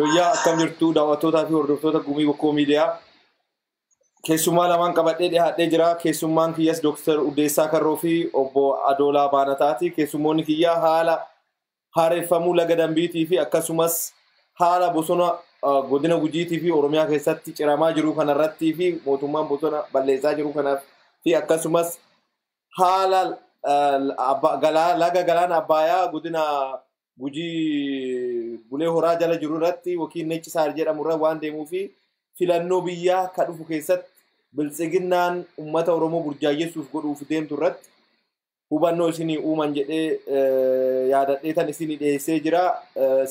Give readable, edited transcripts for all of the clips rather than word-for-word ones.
Yooyyaa akkam jirtu daawwattootaa fi hordoftoota Gumii Bokkoo Miidiyaa. Keessummaa lamaan qabadhee dhiyaadhee jira. Keessummaan kiyyas Dooktar Uddeessaa Karroo fi obbo Adoolaa Baanataati. Keessummoonni kiyyaa haala haareffamuu laga Dambiitii fi akkasumas haala bosona godina Gujiitii fi Oromiyaa keessatti ciramaa jiru kanarrattii fi mootummaan bosona balleessaa jiru kanaaf fi akkasumas haala laga galaana Abbayaa godina Gujii Bulee Horaa jala jiru irratti yookiin Neccisaar jedhamu irra waan deemuu fi filannoo biyyaa ka dhufu keessatti biltsiginnaan uummata Oromoo burjaajjessuuf godhuuf deemtu irratti hubannoo isinii uuman jedhee yaadadhee tan isinii dhiyeessee jira.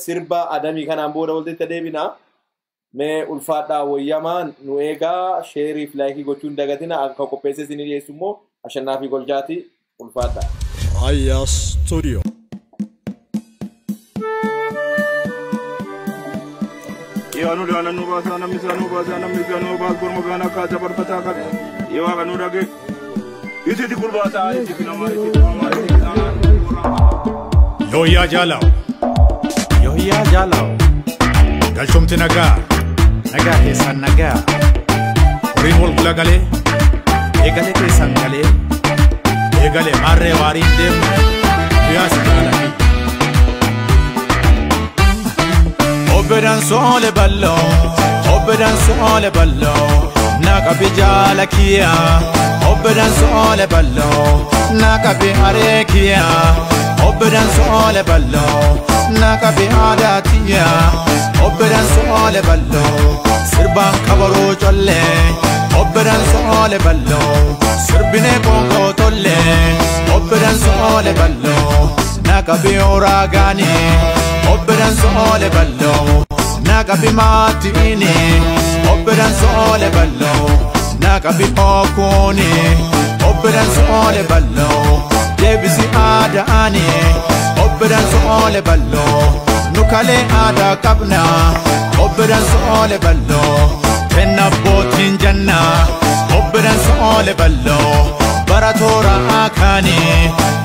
Sirba Adamii kanaan booda walitti deebina. Mee ulfaadhaa wayyamaan nu eegaa sheerii fi laayikii gochuun dagatina akka qopheessee isinii dhiyeessu immoo Ashannaa fi Goljaati ulfaadhaa. Aya Studio. Anu dana nu basa namni sanu basa namni sanu bas gurmu gana ka jabar pata ka yewa kanu dage isi ti kurbasa isi ti nama isi ti mama isi ti nama. Yoya jalao Yoya jalao galchumti nagaa nagaa keessan nagaa horiin wal gula galee eegale keessan galee eegale maarree waariin deemu guyyaa si jaalanii. Obbedan soole balloo, obbedan soole balloo, naqa bijaala kiyya. Obbedan soole balloo, naqa bi haree kiyya. Obbedan soole balloo, naqa bi aadaa tiyya. Obbedan soole balloo, sirbaan kabaroo collee. Obbedan soole balloo, sirbinee qoonqoo tollee. Obbedan soole balloo, naqa bi horaa gaanii. Obbedan soole balloo, naqa bi maatiini. Obbedan soole balloo, naqa bi hookuuni. Obbedan soole balloo, deebisi aadaani. Obbedan soole balloo, nu kalee aadaa qabna. Obbedan soole balloo, kenna abbootiin janna. Obbedan soole balloo, bara toora akaani.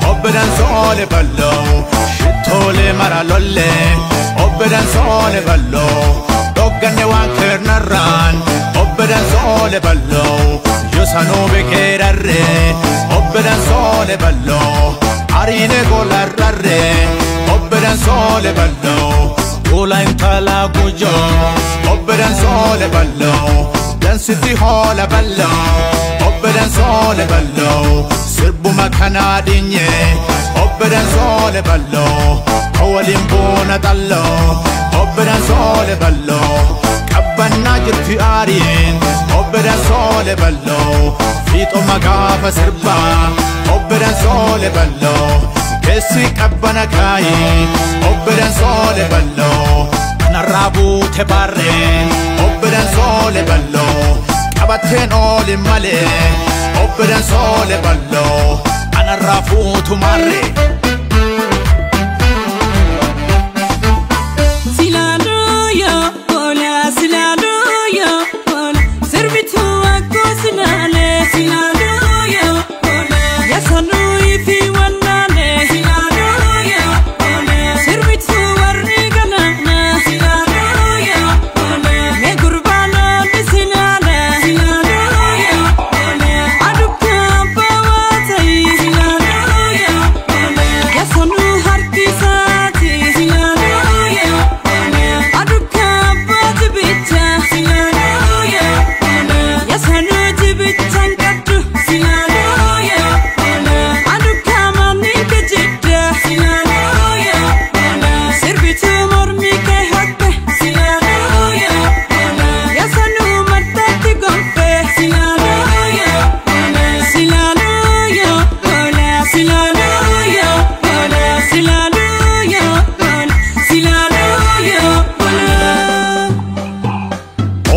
Obbedan soole balloo, shittoolee mara lollee. Obbedan soole balloo, dhogganne waan kernarraan. Obbedan soole balloo, yosanuu bekeerarree. Obbedan soole balloo, ariine golarrarree. Obbedan soole balloo, gola intala gujoo. Obbedan soole balloo, dansitti hoola balloo. Obbedan soole balloo, sirbuma kanaa dhinyee. Obbedan soole balloo, waliin boona xalloo. Obbedan soole balloo, qabbannaa jirti aariin. Obbedan soole balloo, fiixuma gaafa sirbaa. Obbedan soole balloo, keessi qabbana kaayii. Obbedan soole balloo, kanarraa buute barreen. Obbedan soole balloo, qabatteen oolin malee. Obbedan soole balloo, anarraa fuutu marree.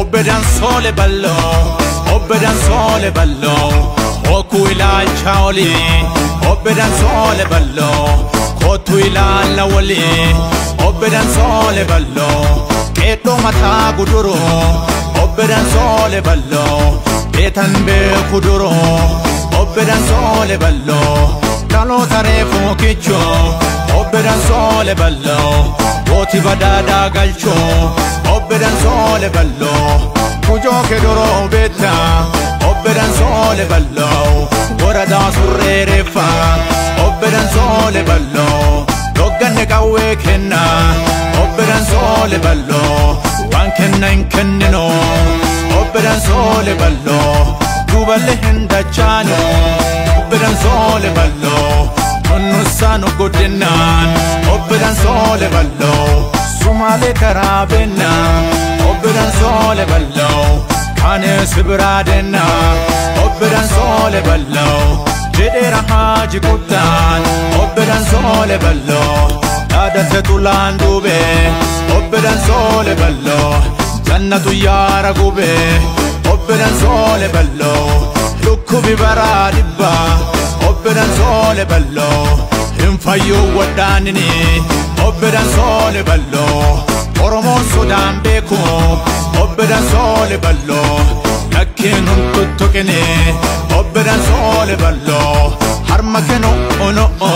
Obbedan soole balloo, obbedan soole balloo, hokkuu ilaalcha olii. Obbedan soole balloo, kottu ilaalla walii. Obbedan soole balloo, qeexoo mataa guduruu. Obbedan soole balloo, beetan beeku duruu. Obbedan soole balloo, dhaloota reefuu kichuu. Obbedan soole balloo, Gooti badaadaa galchoo obbedan soole balloo kujoo kedoroo beetta obbedan soole balloo woradaa surree reeffa obbedan soole balloo dogganne qawwee kenna obbedan soole balloo waan kenna hin kennino obbedan soole balloo duuballe hin dachaano obbedan soole balloo nunnusaanu guddinaan obbedan soole balloo sumaalee karaa benna obbedan soole balloo kanes biraa denna obbedan soole balloo jedheera haaji kuttaan obbedan soole balloo dhaadate tulaan duube obbedan soole balloo jannatu yaara gube obbedan soole balloo lukkubi baraa dhibbaa obbedan soole balloo hin fayyuu waddaanini obbedan soole balloo Oromoon sodaan beeku obbedan soole balloo lakkeen hun tuttuqini obbedan soole balloo harma kenu ono'o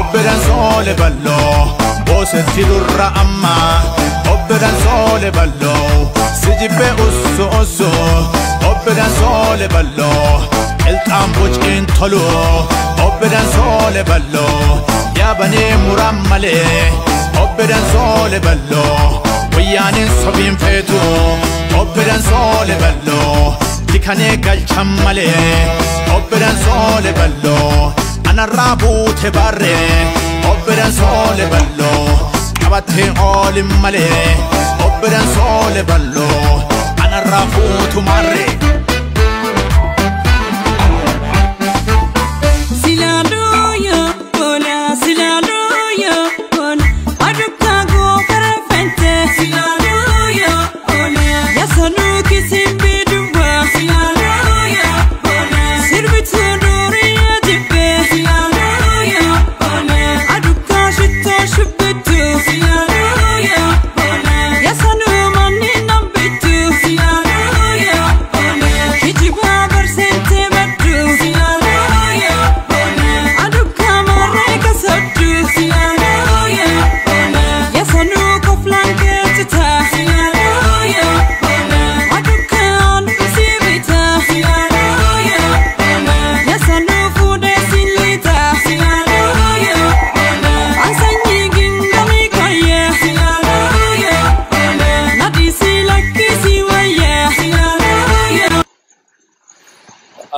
obbedan soole balloo boosetti durra amma obbedan soole balloo si jibbee ussu ussu obbedan soole balloo ilxaan bociin tolu obbedan soole balloo yaabanee muran malee obbedan soole balloo wayyaaniin sobiin feetu obbedan soole balloo dikanee galchan malee obbedan soole balloo anarraa buute barree obbedan soole balloo qabattee oolin malee obbedan soole balloo anarraa fuutu marree.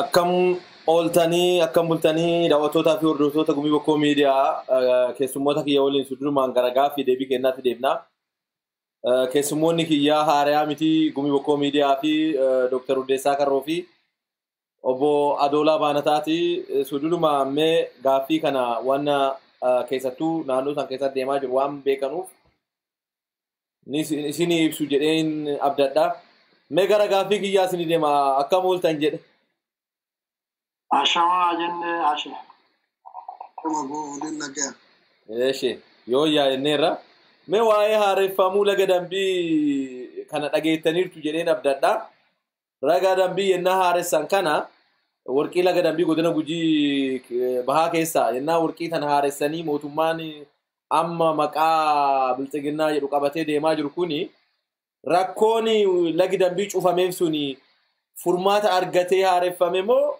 Akkam ooltanii akkam bultanii daawwattootaa fi hordoftoota Gumii Bokkoo Miidiyaa keessummoota kiyya waliin sudurumaan gara gaaffii deebii kennaatti deemna. Keessummoonni kiyyaa Haariyaa miti Gumii Bokkoo Miidiyaa fi Dooktar Uddeessaa Karroo fi obbo Adoolaa Baanataati. Sudurumaan mee gaaffii kana waan keessattuu naannoo isaan keessatti deemaa jiru waan beekanuuf isinii ibsu jedheen abdadha. Mee gara gaaffii kiyyaa isinii deema akkam ooltan jedhe. Ashamaa jennee ashe. Eeshe yoo yaa'inneerra mee waa'ee haareffamuu laga dambii kana dhageettaniirtu jedheen abdadha. Laga dambii yennaa haaressan kana warqii laga dambii godina Gujii bahaa keessaa yennaa warqii tana haaressanii mootummaan amma maqaa bilxiginnaa jedhu qabatee deemaa jiru kuni rakkoon lagi dambii cufameef suni furmaata argatee haareffame moo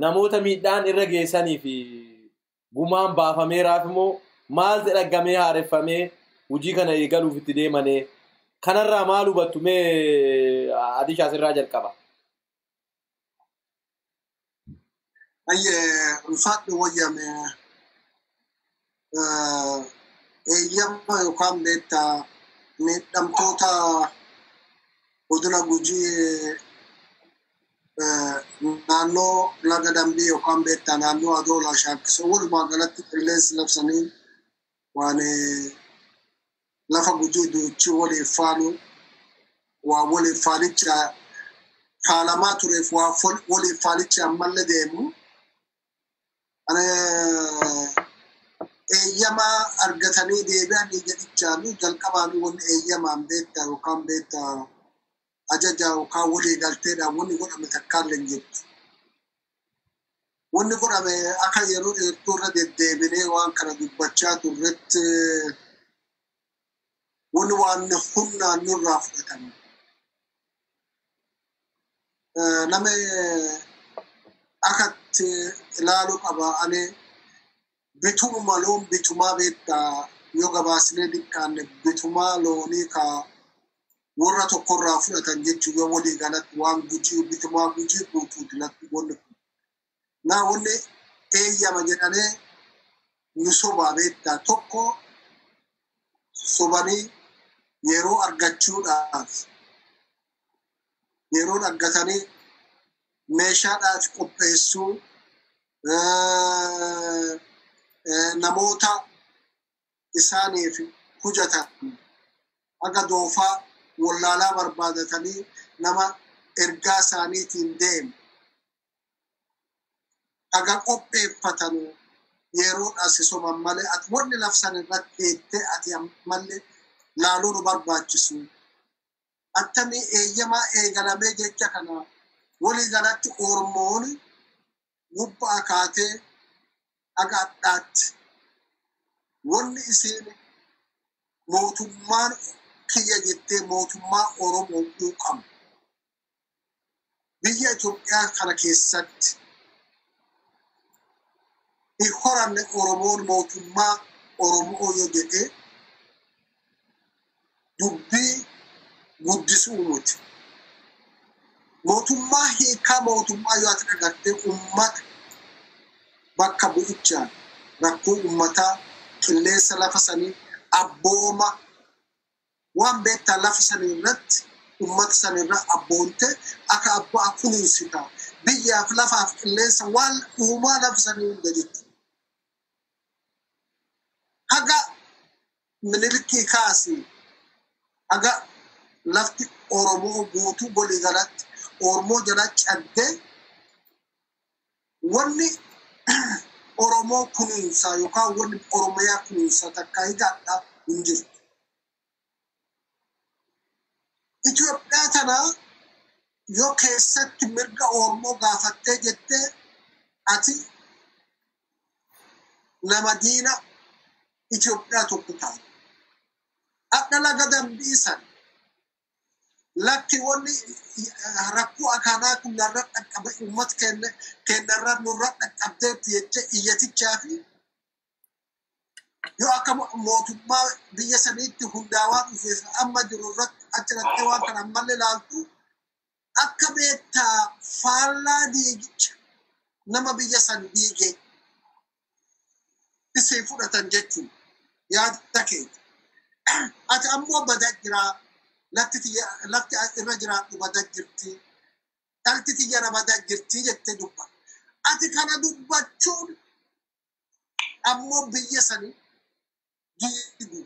namoota miidhaan irra geessanii fi gumaan baafameeraaf immoo maaltu dhaggamee haareffamee hojii kana eegaluuf itti deemanii kanarraa maal hubattu mee Adishaas irraa jalqaba. Ayyee ulfaadhu wayyame eeyyama yookaan beektaa miidhamtoota godina Gujii naannoo laga dambii yookaan beektaa naannoo Adoolaa Shaakkisoo walumaa galatti qilleensi labsanii waan lafa Gujii duuchii waliif faalu waa waliif faalicha faalamaa tureef waa waliif faalicha ammallee deemu. Eeyyama argatanii deebi'anii jedhichaanu jalqabaanu wanni eeyyamaan beektaa yookaan beektaa ajaja yookaan walii galteedhaan wanni godhame takkaallee hin jirtu. Wanni godhame akka yeroo dheertuu irra deddeebinee waan kana dubbachaa turretti Wanni waan humnaan nurraa fudhatamu. Nama akkatti ilaaluu qaba. Ani bituma loon bitumaa beektaa yoo gabaasnee diqqaanne bitumaa loonii ka warra tokkorraa fudhatan jechuun yoo walii galatti waan Gujii bitumaa Gujii guutuuti latti wanni kun. Naa wanni eeyyama jedhamee nu sobaa beektaa tokko sobanii yeroo argachuudhaaf yeroon argatanii meeshaadhaaf qopheessuu, namoota isaaniif hojjetan akka doofaa wallaalaa barbaadatanii nama ergaa isaaniitiin deemu haga qopheeffatan yeroodhaas soban malee ati wanni labsan irratti teettee ati ammallee laaluu nu barbaachisu. Attamii eeyyamaa eegalamee jecha kana walii galatti Oromoon gubbaa kaatee haga addaatti wanni isiin mootummaan kiyya jettee mootummaa Oromoo quuqamu. Biyya Itoophiyaa kana keessatti hin horanne Oromoon mootummaa Oromoo yoo jedhee dubbii guddisuu miti. Mootummaa hiikaa mootummaa yoo ati agartee uummata bakka bu'ichaan rakkoo uummataa qilleensa lafa sanii abbooma waan beektaa lafa sanii irratti uummata sanii irra abboonte akka abbaa kunuunsitaa biyyaaf lafaaf qilleensa waan uumaa lafa sanii hunda jechuudha. Haga Minilikii kaasii haga lafti Oromoo guutuu walii galatti Oromoo jala caddee wanni Oromoo kunuunsaa yookaan wanni Oromiyaa kunuunsaa takka higaadhaa hin jirtu. Itoophiyaa tana yoo keessatti mirga Oromoo gaafattee jettee ati nama diina Itoophiyaa tokko taate. Adda laga dambii san lakki wanni rakkoo akkanaa kun narra dhaqqabe uummata keenyarra nurra dhaqqabdeetti jettee iyyatichaa fi yoo akka mootummaa biyya saniitti hundaawaa dhufeef amma jiru irratti achirratti waan kana ammallee ilaaltu akka beektaa faallaa diigicha nama biyya san diige isii fudhatan jechuun yaada keeti. Ati ammoo badaa jiraa. Lafti irra jiraadhu badaa jirti. Dhalti tiyyara badaa jirti jettee dubbatta. Ati kana dubbachuun ammoo biyya sanii diigu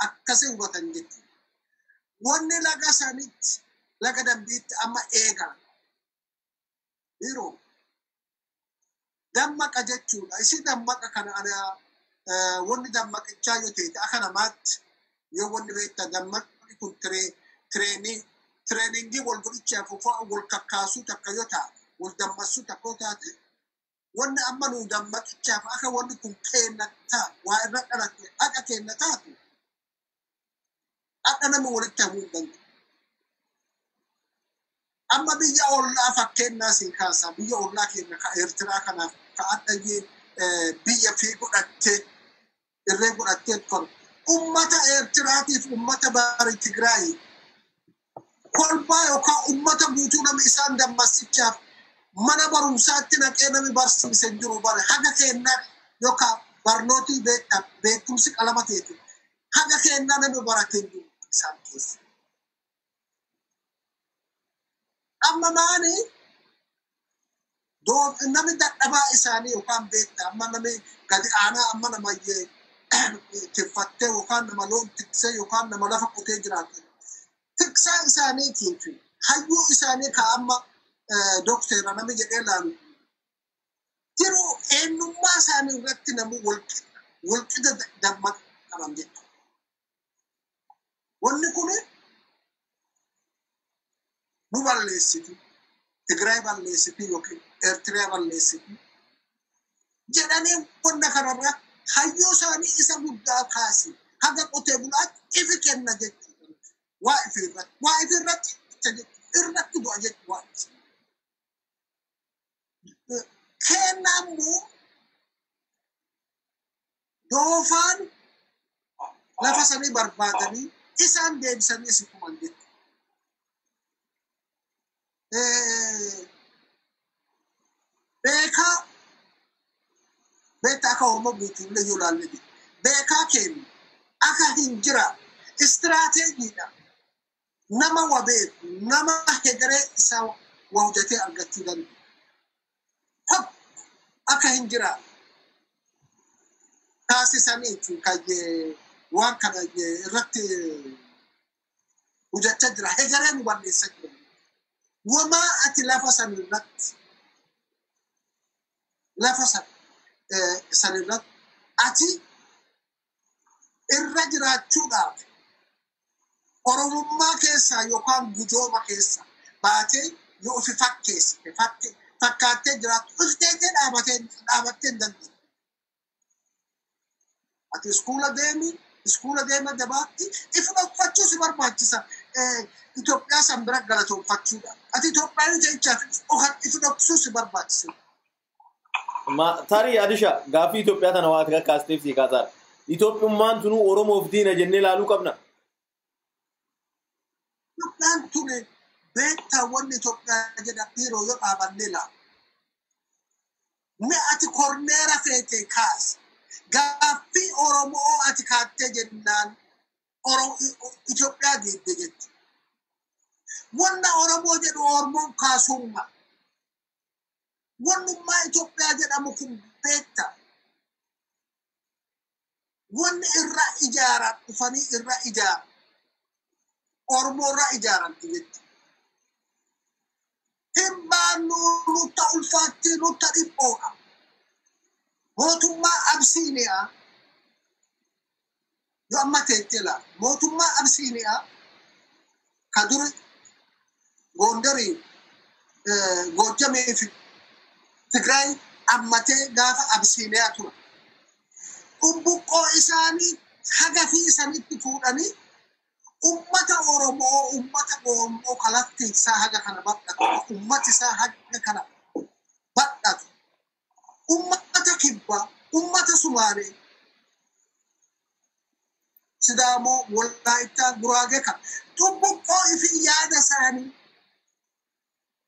akkasii hubatan jechuudha. Wanni laga sanitti laga dambiitti amma eegala. Yeroo dammaqa jechuudha. Isi dammaqa kana wanni dammaqichaa yoo ta'e akka namaatti yoo wanni beektaa dammaqni kun tireeningii wal godhichaaf wal kakkaasuu takka yoo taate wal dammassuu takka yoo taate wanni amma nu dammaqichaaf akka wanni kun keenna taatu waa irra dhalatte akka keenna taatu akka namni walitti hafuu hin danda'u. Amma biyya ollaa fakkeenyaa siin kaasaa biyya ollaa keenya ka Eertiraa kanaaf ka addayyee biyya fi godhattee irree godhattee koru. Ummata Eertiraatiif ummata bari Tigraay kolbaa yookaan ummata guutuu nama isaan dammassichaaf mana barumsaatti naqee nami barsiise hin jiru bare haga keennaa yookaan barnootii beekumsi qalama teeti haga keennaa nami barate hin jiru isaan keessa. Amma maani namni dadhabaa isaanii yookaan beektaa amma namni gadi aanaa amma nama tiffattee yookaan nama loon tiksee yookaan nama lafa qotee jiraatu. Tiksaa isaaniitii fi hayyuu isaanii ka amma dokteera namni jedhee laalu. Jiru eenyummaa isaanii irratti namni walqixa dammaqa qaban jechuudha. Wanni kun nu balleessiti. Tigraay balleessiti yookiin Eertiriyaa balleessiti. Jedhanii wanna kanarra hayyuu isaanii isa guddaa kaasi. haga qotee bulaatti ifi kenna jechuudha. Waa ifi irratti waa ifi irratti irratti du'a jechuudha waa ifi. Kenna ammoo doofaan lafa sanii barbaadanii isaan deebisanii si tuman jechuudha. Beekaa beektaa akka Oromoo guutuullee yoo ilaalle beekaa kennu akka hin jira istiraateejiidha. Nama wa beeku nama hegeree isaa wa hojjetee argachuu danda'u. Tokko akka hin jira taasisaniitu kan waan kana irratti hojjechaa jira. Hegeree nu balleessaa jira. Wamaa ati lafa san irratti lafa san irratti ati irra jiraachuudhaaf Oromummaa keessaa yookaan gujooma keessaa baatee yoo ofi fakkeessite fakkaattee jiraattu ulteetee dhaabattee hin dandeettu. Ati iskuula deemi iskuula deema jabaatti ifa uffachuu si barbaachisa. Itoophiyaa san bira galatoonfachuudha. Ati Itoophiyaan jechaaf ifa dhoksuu si barbaachisa. Tarii Adisha gaaffii Itoophiyaa tana waa kakkaasteef si kaasaadha. Itoophiyummaan tunuu Oromoof diina jennee ilaaluu qabna. Itoophiyaan tuni beektaa wanni Itoophiyaa jedhan dhiiroo yoo dhaabannee laala. Mi ati korneera feetee kaasi. Gaaffii Oromoo ati kaattee jennaan Itoophiyaa diidde jechuudha. Wanna Oromoo jedhu Oromoon kaasummaa. Wannummaa Itoophiyaa jedhamu kun beektaa. Wanni irra ijaaran dhufanii irra ijaaran. Oromoo irra ijaaranti jechuudha. Hin baannu nutta ulfaatti nutta dhiphoodha. Mootummaa Absiiniyaa yoo amma teettee laala. Mootummaa Absiiniyaa ka duri Gondarii Goojjamee fi Tigraay ammatee gaafa Absiiniyaa ture. Dhumbuqqoo isaanii haga fi isanitti fuudhanii ummata Oromoo ummata Oromoo kalatti isaa haga kana bal'atu ummati isaa haga kana bal'atu ummata Kibbaa ummata Sumaalee Sidaamoo Walaayittaa Guraagee kana dhumbuqqoo ifi yaada isaanii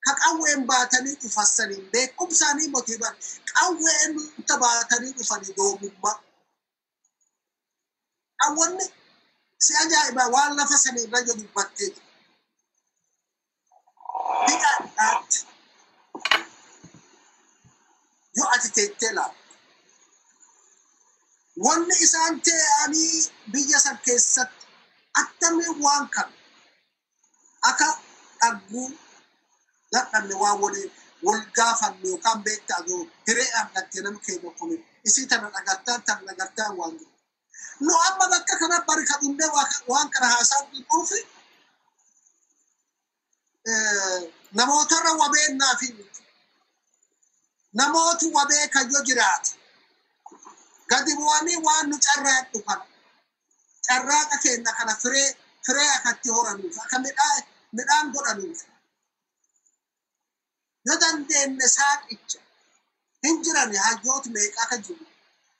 ka qawween baatanii dhufassanii beekumsaanii motiiban qawween nutta baatanii dhufanii doomummaa. Qawwanni si ajaa'iba waan lafa sana irra jiru dubbattee jira. Hidhaadhaatti yoo ati teettee laaltu. Wanni isaan ta'anii biyya san keessatti attamiin waan kana akka dhagguu dadhabne waan waliin wal gaafanne yookaan beektaa jiru hiree argattee nama keenya kun isii tana dhagartaan tana dhagartaan waan jiru. Nu amma bakka kana bari ka dhumnee waan kana haasaa dhufi namootarra wabeennaa fi namooti wabee kan yoo jiraate gadi bu'anii waan nu carraaqu kana carraaqa keenya kana firee firee akkatti horanuuf akka midhaan godhanuuf yoo dandeenye saaqicha hin jiran hayyooti meeqa akka jiru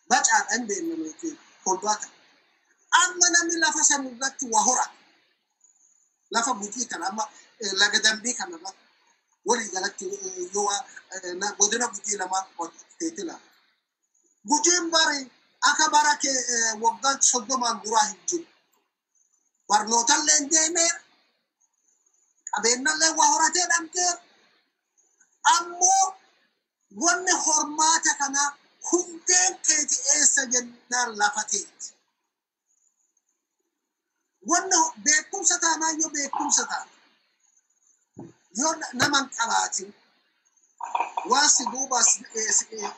bacaadha hin beekne meeqee kolbaata. Amma namni lafa san irratti waa hora. Lafa Gujii kana amma laga dambii kana irratti walii galatti yoo godina Gujii lamaa qoteeti laala. Gujiin bari akka bara waggaa 30 duraa hin jiru. Barnootallee hin deemeera. Qabeenyallee waa horatee dhabdeera. Ammoo wanni hormaata kanaa hundeen keeti eessa jennaan lafa teeti. Wanni beekumsa taanaan yoo beekumsa taana yoo nama hin qabaatin waan si duuba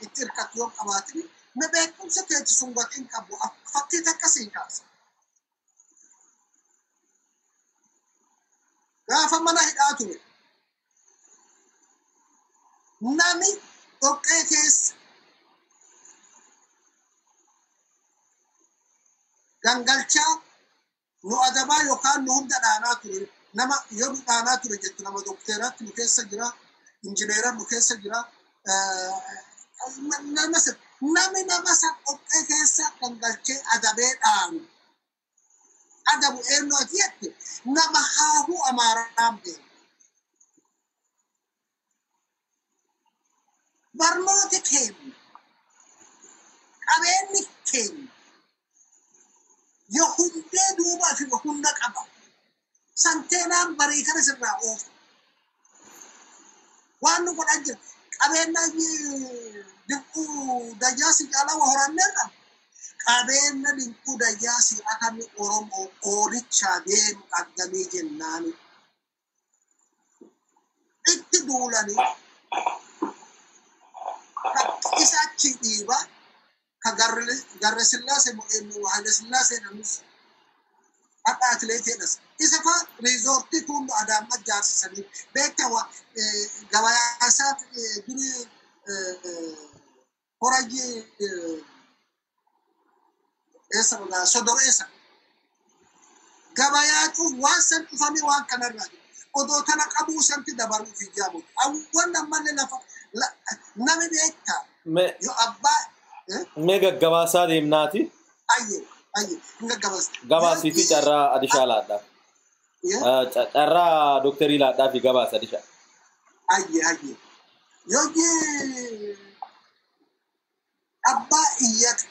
itti hirkattu yoo hin qabaatin na beekumsa keeti sun gatii hin qabu fakkii takka siin kaasa. Gaafa mana hidhaa ture nami dhoqqee keessa Gangalchaa nu adabaa yookaan nu hunda dhaanaa ture. Nama yoo nu dhaanaa ture jettu nama dokteeraatti nu keessa jira, injineera nu keessa jira. Nami nama san dhoqqee keessa gangalchee adabee dhaanu. Adabu eenyu ati jette nama haahuu Amaaraan beeku. Barnooti keenya, qabeenyi keenya yoo hundee duubaa fi hunda qaba. Santeenaan barii kana sirraa oofu. Waan nu godhan jira. Qabeenya dinquu dayyaasii caalaa waa horanneerra. Qabeenya dinquu dayyaasii akkamii Oromoo qoolichaa deemu argamee jennaani. Itti duulanii isa achi dhiibaa ka Garre Sillaasee Haile Sillaasee namus akka atileetiidhas. Isa faa riizoortii kun Adaama ijaarsisanii beektaa gabayaa isaa durii horayyi eessa sodoreessa. Gabayaa cuuf waan san dhufanii waan kanarraa odoo tana qabuu santi dabaruuf hin jaamu. Awwan ammallee lafa nami beektaa yoo abbaa Mee gaggabaasaa deemnaati. Ayyee ayyee hin gaggabaasa. Gabaasiifi carraa Adishaa laadhaa. Carraa Dooktarii laadhaa fi gabaasa Adishaa. Ayyee ayyee. Yoo abbaa iyyatu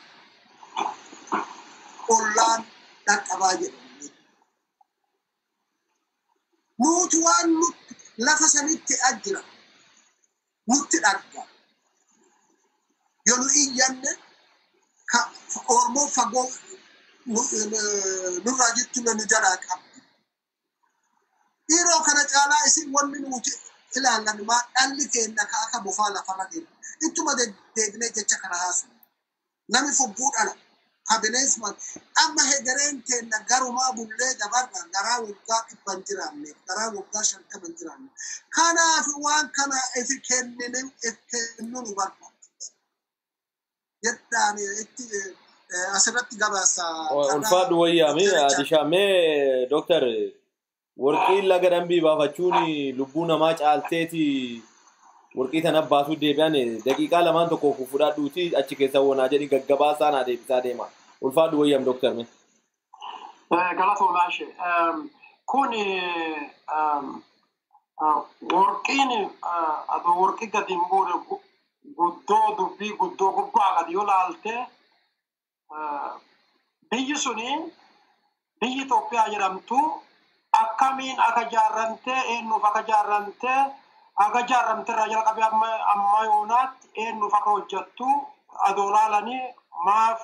ollaan dhaqqabaa jedhamu. Nuti waan nuti lafa sanitti ajjira nutti dhagga. Yoo nu iyyanne Oromoo fagoo nurraa jirtu nu jalaa qabdi. Dhiiroo kana caalaa isin wanni nuti ilaallan maa dhalli keenya ka akka bofaa lafarra deemu. Ittuma deddeebinee jecha kana haasu. Nami fobbuu dhala. Ka bineensuma amma hegereen keenya garumaa bullee dabarra garaa waggaa 100 hin jiraanne garaa waggaa 50 hin jiraanne. Kanaaf waan kana ifi kennine kennuu nu barbaachisa. Jedhaan itti asirratti gabaasa. Ulfaadhu wayyaami Adishaa mee Dooktar warqiin laga dambii baafachuun lubbuu namaa caalteeti warqii tana baasuu deebi'an daqiiqaa 2 tokkoof fudhadhuuti achi keessa wonaa jedhi gaggabaasaa naa deebisaa deema. Ulfaadhu wayyaam Dooktar mee. Galatooma ishee. Kun warqiin adoo warqii gadi hin buune guddoo dubbii guddoo gubbaa gadi yoo laalte biyyi suni biyyi Itoophiyaa jedhamtu akkamiin akka jaarramtee eenyuuf akka jaarramtee akka jaarramte irraa jalqabee amma yoonaatti eenyuuf akka hojjettu adoo laalanii maaf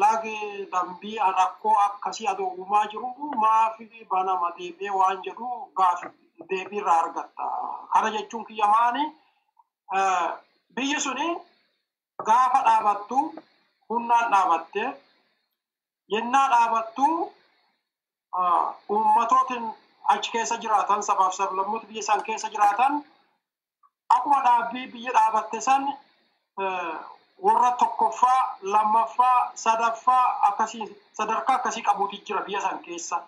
laagi dambii rakkoo akkasii adoo uumaa jiru maaf banama deebi'ee waan jedhu gaafi deebii irraa argatta. Kana jechuun kiyya maani biyyi suni gaafa dhaabattu humnaan dhaabatte yennaa dhaabattu uummatootiin achi keessa jiraatan sabaaf sablammoota biyya isaan keessa jiraatan akkuma dhaabbii biyya dhaabatte san warra tokkoffaa lammaffaa sadaffaa akkasii sadarkaa akkasii qabuuti jira biyya san keessa.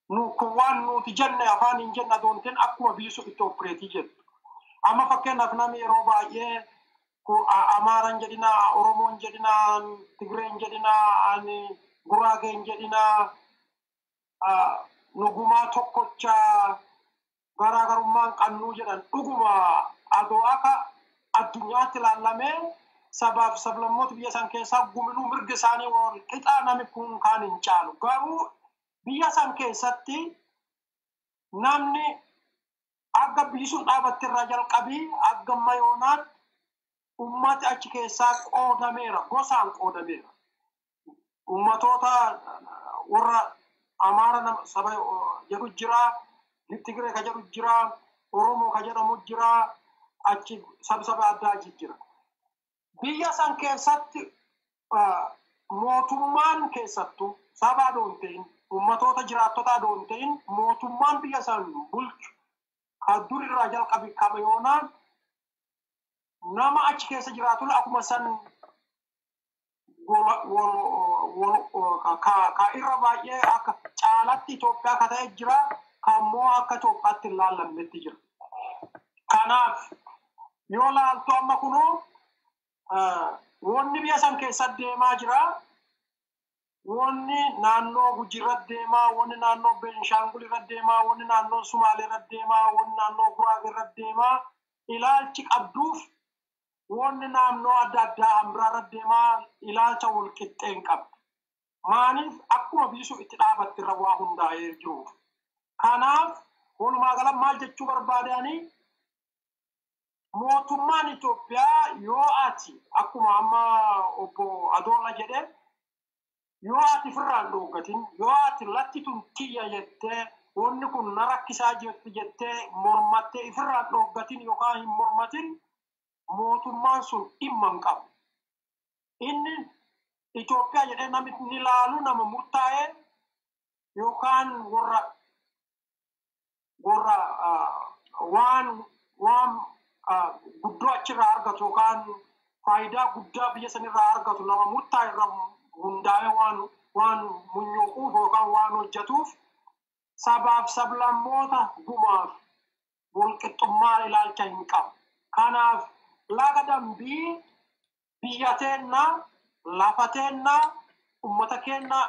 Nu kun waan nuti jenne afaan hin jenne adoonteen akkuma biyyi sun itti opereetii jettu. Amma fakkeenyaaf namni yeroo baay'ee Amaaraan jedhinaa, Oromoon jedhinaa, Tigreen jedhinaa, Guraageen jedhinaa, nugumaa tokkochaa garaagarummaan qannuu jedhan dhuguma adoo akka addunyaatti ilaallamee sabaaf sablammoota biyya san keessaa guminuu mirga isaanii wal qixaa namni kun kaan hin caalu. Garuu biyya san keessatti namni akka biyyi sun dhaabatte irraa jalqabii akka mayoonaatti ummati achi keessaa qoodameera, gosaan qoodameera. Ummatoota warra Amaara nama saba jedhu jira, Tigree ka jedhu jira, Oromoo ka jedhamu jira, achi saba addaa jira. Biyya san keessatti mootummaan keessattuu saba adoo hin ta'in, ummatoota jiraattota adoo hin ta'in, mootummaan biyya san bulchu ka dur irraa jalqabe kamayoonaan nama achi keessa jiraatu akkuma san Ka irra baay'ee akka caalatti Itoophiyaa ka ta'e jira, kan immoo akka Itoophiyaatti hin laallamnetti jira. Kanaaf yoo laaltu amma kunoo wanni biyya san keessa deemaa jira. Wanni naannoo Gujii irra deemaa, wanni naannoo Beenshaangul irra deemaa, wanni naannoo Sumaalee irra deemaa, wanni naannoo Guraagee irra deemaa ilaalchi qabduuf wanni naannoo adda addaa hambiraa irra deemaa ilaalcha wal qixxee hin qabdu. Maaliif akkuma biyyi sun itti dhaabatte irra waa hundaa'ee jiruuf. Kanaaf walumaa gala maal jechuu barbaadanii mootummaan Itoophiyaa yoo ati akkuma amma obbo Adoola jedhe yoo ati ofirraan dhooggatin yoo ati latti tun tiyya jettee wanni kun na rakkisaa jirti jettee mormattee ofirraan dhooggatin yookaan hin mormatin mootummaan sun dhimma hin qabu. Inni Itoophiyaa jedhee namni laalu nama murtaa'ee yookaan warra waan guddoo achirraa argatu yookaan faayidaa guddaa biyya sanirraa argatu nama murtaa'e irra hundaa'ee waan munyooquuf yookaan waan hojjetuuf sabaaf sablammoota gumaaf walqixxummaa ilaalcha hin qabu. Kanaaf laga dambii biyya teennaa lafa teennaa uummata keennaa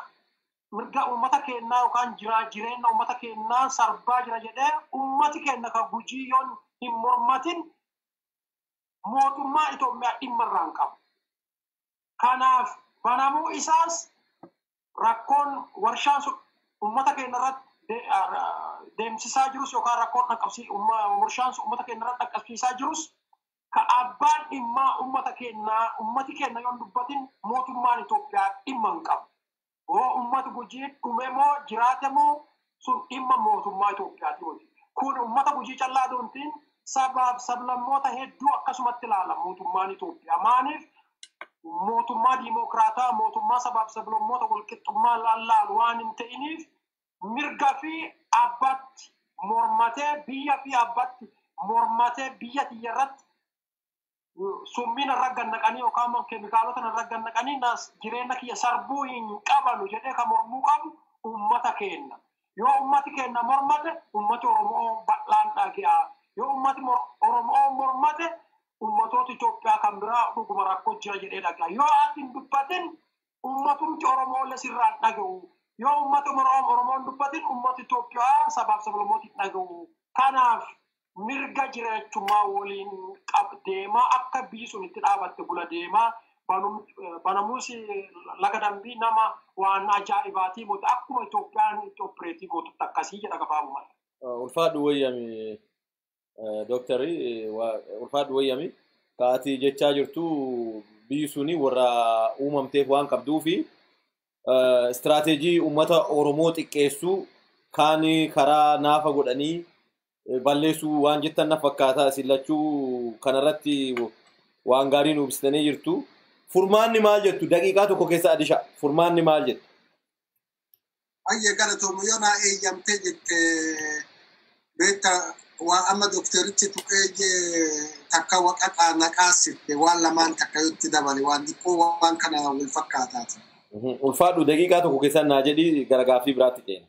mirga uummata keennaa yookaan jireenya uummata keennaa sarbaa jira jedhee uummati keenya kan Gujii yoon hin mormatin mootummaa Itoophiyaa dhimma irraa hin qabu. Kanaaf banamuu isaas rakkoon warshaan sun uummata keenya irratti deemsisaa jirus yookaan rakkoon warshaan sun uummata keenya irratti dhaqqabsiisaa jirus ka abbaan dhimmaa uummata keenyaa uummati keenya yoon dubbatin mootummaan Itoophiyaa dhimma hin qabu. Hoo uummati Gujii dhume moo jiraate moo sun dhimma mootummaa Itoophiyaati miti. Kun uummata Gujii callaa doontiin sabaaf sablammoota hedduu akkasumatti ilaala mootummaan Itoophiyaa. Maaliif mootummaa diimokiraataa mootummaa sabaaf sablammoota walqixxummaa lallaalu waan hin ta'iniif mirga fi abbaatti mormatee biyya fi abbaatti mormatee biyya tiyya irratti summiin irra gannaqanii yookaan keemikaalota irra gannaqanii jireenya kiyya sarbuu hin qabanu jedhee kan mormuu qabu uummata keenya. Yoo uummati keenya mormate uummati Oromoo bal'aan dhage'a. Yoo uummati Oromoo mormate uummatoota Itoophiyaa kan biraa dhuguma rakkoo jira jedhee dhaga'a. Yoo ati hin dubbatin uummatumti Oromoo illee sirraan dhaga'u. Yoo uummati Oromoo hin dubbatin uummati Itoophiyaa sabaaf sablammoota hin dhaga'u. Kanaaf mirga jiraachummaa waliin deemaa akka biyyi sun itti dhaabatte bula deemaa banamuus laga dambii nama waan ajaa'ibaatii mootu akkuma Itoophiyaan itti opereetii gootutti akkasii jedha gabaabumatti. Ulfaadhu wayyami dooktarri ulfaadhu wayyami kaati jechaa jirtu biyyi suni warra uumamteef waan qabduu fi istiraateejii uummata Oromoo xiqqeessuu kaan karaa naafa godhanii balleessuu waan jettan na fakkaata isin lachuu kanarratti waan gaarii nu ibsitanii jirtu. Furmaanni maal jettu daqiiqaa tokko keessa adisha furmaanni maal jettu? Baay'ee galatoomu yoo naa eeyyamtee jette beekta waan amma dookterichi tuqee takka waqaqaa naqaasitte waan lamaan takka yotti dabale waan xiqqoo waan kana wal fakkaataati. Ulfaadhu daqiiqaa tokko keessa naa jedhii gara gaaffii biraatti ceena.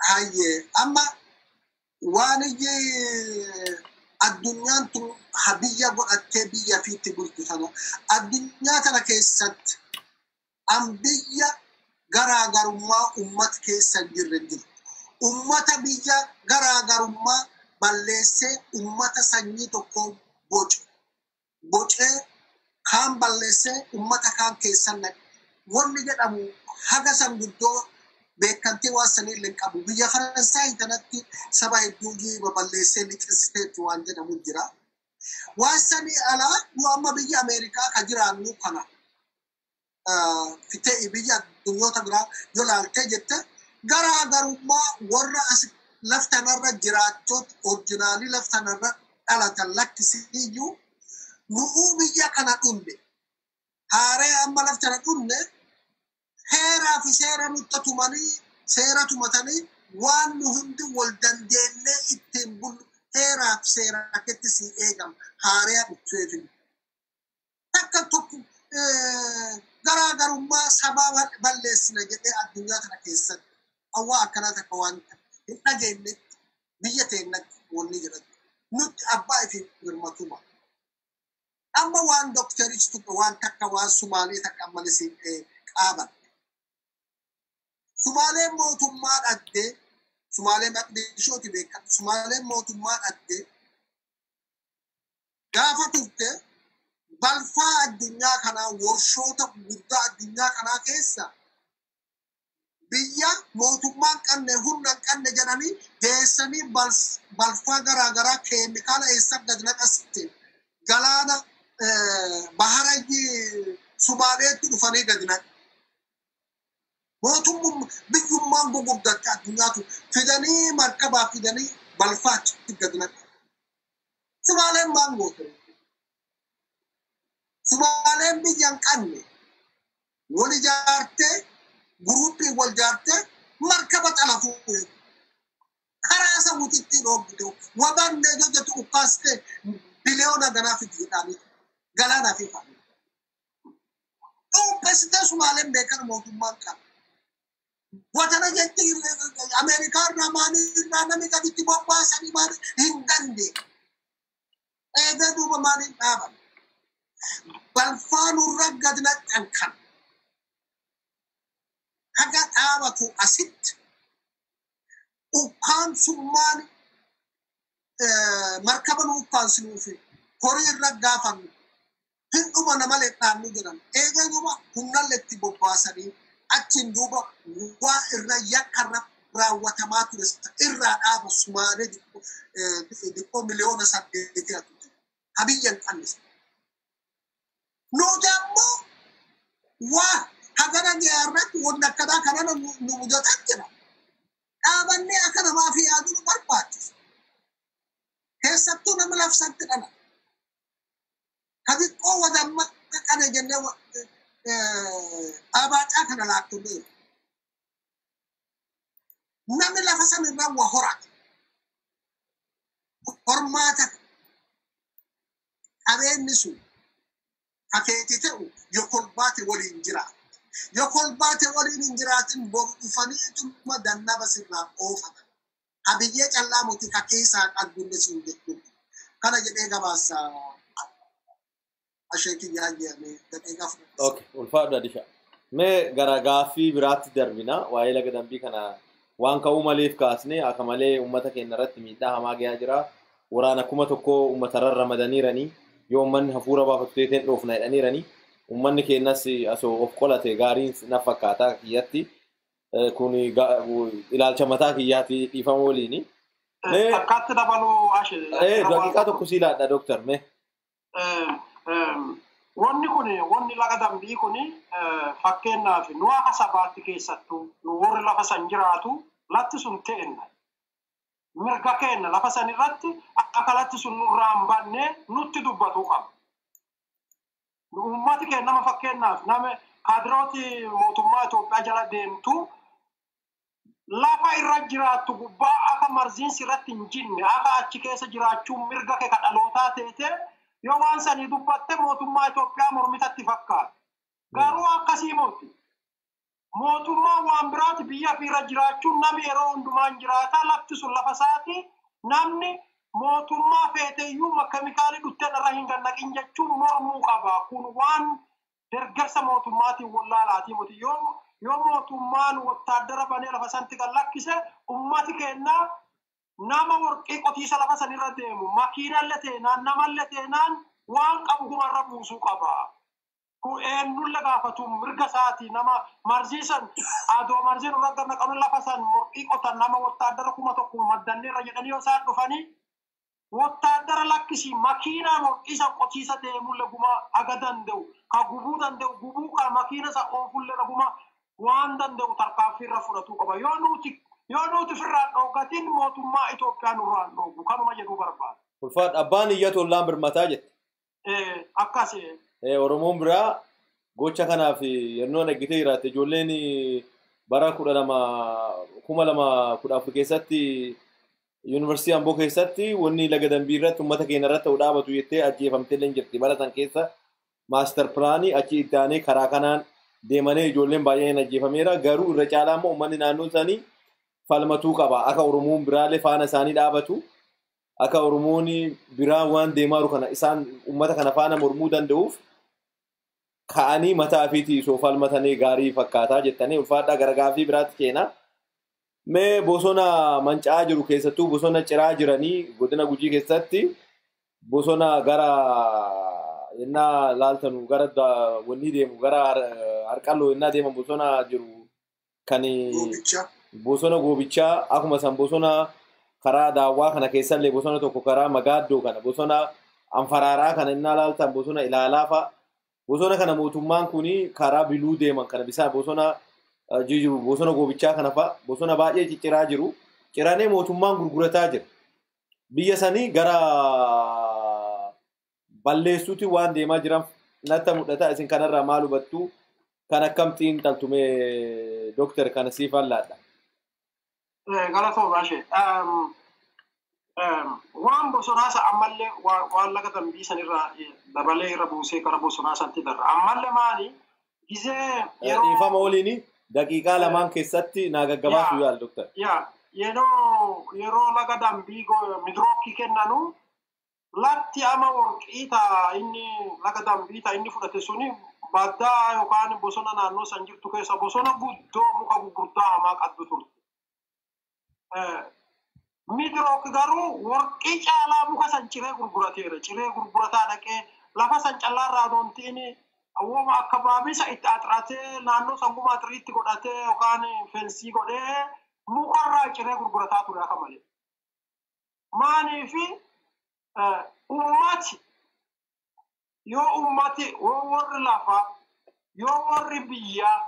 Hayyee amma waan iyyee addunyaan tun biyya godhattee biyya fiitti bultu tana addunyaa tana keessatti an biyya garaagarummaa ummata keessa hin jirre hin jiru. Ummata biyya garaagarummaa balleessee ummata sanyii tokko boce. Bocee kaan balleessee ummata kaan keessa naqe. Wanni jedhamu haga san guddoo beekamtii waan sanii illee hin qabu. Biyya Faransaay kanatti saba hedduu baballeessee liqeessiteetti waan jedhamu jira. Waan sanii alaa nu amma biyya Ameerikaa ka jiraannu kana fitee biyya addunyoota biraa yoo laaltee jette garaagarummaa warra as laftanarra jiraattota orjinaalii laftanarra dhalatan lakkisiiyyuu nu'uu biyya kana dhunne haaree amma laftana dhunne heeraa fi seera nutti tumanii seera tumatanii waan nu hundi wal dandeenyee ittiin bullu heeraa fi seera ketti sii eegama haaree dhufeefin. Takka tokko Garaagarummaa sabaa balleessina jedhee addunyaa kana keessatti hawaa akkanaa takka waan hin dhageenyetti biyya teennatti wanni jedhatti nutti abbaa ifi birmatuma. Amma waan doktarichi tuqe waan takka waan Sumaalee takka ammalis qaaban. Sumaaleen mootummaa dhaddee Sumaalee Maqdishooti beekamu. Sumaaleen mootummaa dhaddee gaafa turte balfaa addunyaa kanaa warshoota gurguddaa addunyaa kanaa keessa biyya mootummaan qabne humna hin qabne jedhanii geessanii balfaa garaagaraa keemikaala eessa gad naqaste galaana bahara Sumaaleetti dhufanii gad naqe. Mootummaan biyyummaan gurguddatte addunyaatu fidanii markabaa fidanii balfaa achitti gad naqe. Sumaaleen maal goote? Sumaaleen biyya hin qabne wal ijaartee guruppii wal ijaartee markaba xalafuu karaa samuutitti dhoobite wabanne jojjetu ukkaaste biliyoona ganaa fidi jedhaanii galaanaa fi faana. Dhuuphessitee Sumaaleen beekan mootummaan qaba. Watana jetti Ameerikaa irraa maalii irraa namni gaditti bobbaasanii maali hin dandeenye. Eegee duuba maaliin dhaaban? Balfaa nurra gad naqxan kan. Haga dhaabatu asitti ukkaamsummaan markaba nu ukkaamsinuufi horii irra gaafannu hin dhuma namalee dhaabnu jedhan. Eegee duuba humnallee itti bobbaasanii achiin duuba waa irra yakka irra raawwatamaa ture irraa dhaaba Sumaalee xiqqoo miliyoona 8 atu habiyya hin qabne. Nuti ammoo waa hagana irratti wanti akkanaa kanana nu mudataa jira. Dhaabannee akka namaaf yaaduu nu barbaachisa. Keessattuu nama labsatti dhala. Ka xiqqoo wadamma qane jennee abaacaa kana laattuneera. Namni lafa sana irraa waa horata. Hormaata qabeenyi sun kakeeti ta'u yoo kolbaate waliin jiraata. Yoo kolbaate waliin hin jiraatin boru dhufaniituma dannaba sirraa oofata. Habiyyee callaa muti ka keessaa qabdullee siin jechuudha. Kana jedhee gabaasa asheekin yaayyeeme daqiiqaa fudhata. Okay, ulfaadha Disha. Mee gara gaaffii biraatti darbina. Waa'ee laga dambii kana waan ka'uu maleef kaasne akka malee uummata keenya irratti miidhaa hamaa gahaa jira. Waraana 1000 uummata irra ramadaniiranii yoo uummanni hafuura baafatu teeteen dhoofna jedhaniiranii uummanni keenyas osoo of qolate gaariin na fakkaata kiyyatti. Kun ilaalcha mataa kiyyaatti dhiifama waliini. Akkaatti dabaluu Ashe. Daqiiqaa tokko sii laadha dooktar mee. Wanni kun wanni laga dambii kun fakkeenyaaf nu akka sabaatti keessattuu nu warri lafa san jiraatu latti sun teenna. Mirga keenna lafa san irratti akka latti sun nurraa hin banne nutti dubbatuu qaba. Uummati keenya nama fakkeenyaaf nama kaadirooti mootummaa Itoophiyaa jala deemtu lafa irra jiraattu gubbaa akka marziinsi irratti hin jinne akka achi keessa jiraachuun mirga kee ka dhalootaa teete yoo waan sanii dubbatte mootummaa Itoophiyaa mormitatti fakkaata. Garuu akkasii miti. Mootummaa waan biraati biyya irra jiraachuun namni yeroo hundumaan jiraata lafti sun lafa isaati namni mootummaa feeteyyuu keemikaalii dhuftee irra hin gannaqin jechuun mormuu qaba. Kun waan deeggarsa mootummaatiin wallaalaatii miti. Yoo mootummaan wottaaddara banee lafa sanatti kan lakkise ummati keenya nama warqii qotiisa lafa sanirra deemu makiinallee teenaan namallee teenaan waan qabu gumarra buusuu qaba. Kun eenyullee gaafatu mirga isaati nama marziisan adoo marziin irra ganna qabu lafa san warqii qotan nama wottaaddara 1000 maddanneerra jedhanii yoo isaan dhufanii wottaaddara lakkisi makiinaa warqii san qotiisa deemullee guma aga danda'u ka gubuu danda'u gubuu ka makiina san oofullee guma waan danda'u tarkaanfii irra fudhatuu qaba. Yoo nuti ofirraa dhoogatin mootummaa Itoophiyaa nurraa dhoogu kanuma jedhuu barbaada. Ulfaadha abbaan iyyatu ollaan birmataa jette. Akkas. Oromoon biraa gocha kanaaf yeroo eeggitee jiraatte ijoolleen bara 2014 keessatti yuunivarsiitii Amboo keessatti wanni laga dambii irratti uummata keenya irratti ta'u dhaabatu jettee ajjeefamtee illee jirti. Bara san keessa maastar pilaanii achi itti aanee karaa kanaan deemanii ijoolleen baay'een ajjeefameera. Garuu irra caalaa immoo uummanni naannoo isaanii falmatuu qaba. Akka Oromoon biraallee faana isaanii dhaabatu. Akka Oromoon biraa waan deemaa jiru kana isaan uummata kana faana mormuu danda'uuf ka'anii mataa ofiitii osoo falmatanii gaarii fakkaataa jettanii ulfaadhaa gara gaaffii biraatti keena. Mee bosona manca'aa jiru keessattuu bosona ciraa jiranii godina Gujii keessatti bosona gara yennaa laaltanu gara wanni deemu gara Harqalloo yennaa deeman bosona jiru kan bosona Goobichaa akkuma san bosona karaa Daawwaa kana keessallee bosona tokko karaa Magaaddoo kana bosona Anfaraaraa kana yennaa laaltan bosona Ilaalaa fa'a. Bosona kana mootummaan kun karaa Biluu deeman kana bisaan bosona jiru bosona Goobichaa kana fa'a bosona baay'ee cicciraa jiru. Ciranee mootummaan gurgurataa jira. Biyya sanii gara balleessuuti waan deemaa jiran natti mul'ata. Isin kanarraa maal hubattu? Kan akkam xiinxaltume dooktar kana siif allaadha. Galatoo baashee. Waan bosonaa isa ammallee waan laga dambii sanirraa dabalee irra buusee gara bosonaa sanatti darra. Ammallee maali? Gizee yeroo. Dhiifama waliin daqiiqaa lamaan keessatti naa gaggabaasuu yaal dooktar. Yaa yeroo laga dambii midrookii kennanu latti ama warqii taa inni laga dambii taa inni fudhate suni baddaa yookaan bosona naannoo san jirtu keessa bosona guddoo muka gurguddaa hamaa qabdu turte. Midrook garuu warqii caalaa muka san ciree gurgurateera. Ciree gurgurataa dhaqee lafa san callaarraa doontiin awwaama akka baabisa itti axiraatee naannoo sangumaa xiriitti godhatee yookaan feensii godhee mukarraa ciree gurgurataa ture akka malee. Maaliifi ummati yoo ummati yoo warri lafaa yoo warri biyyaa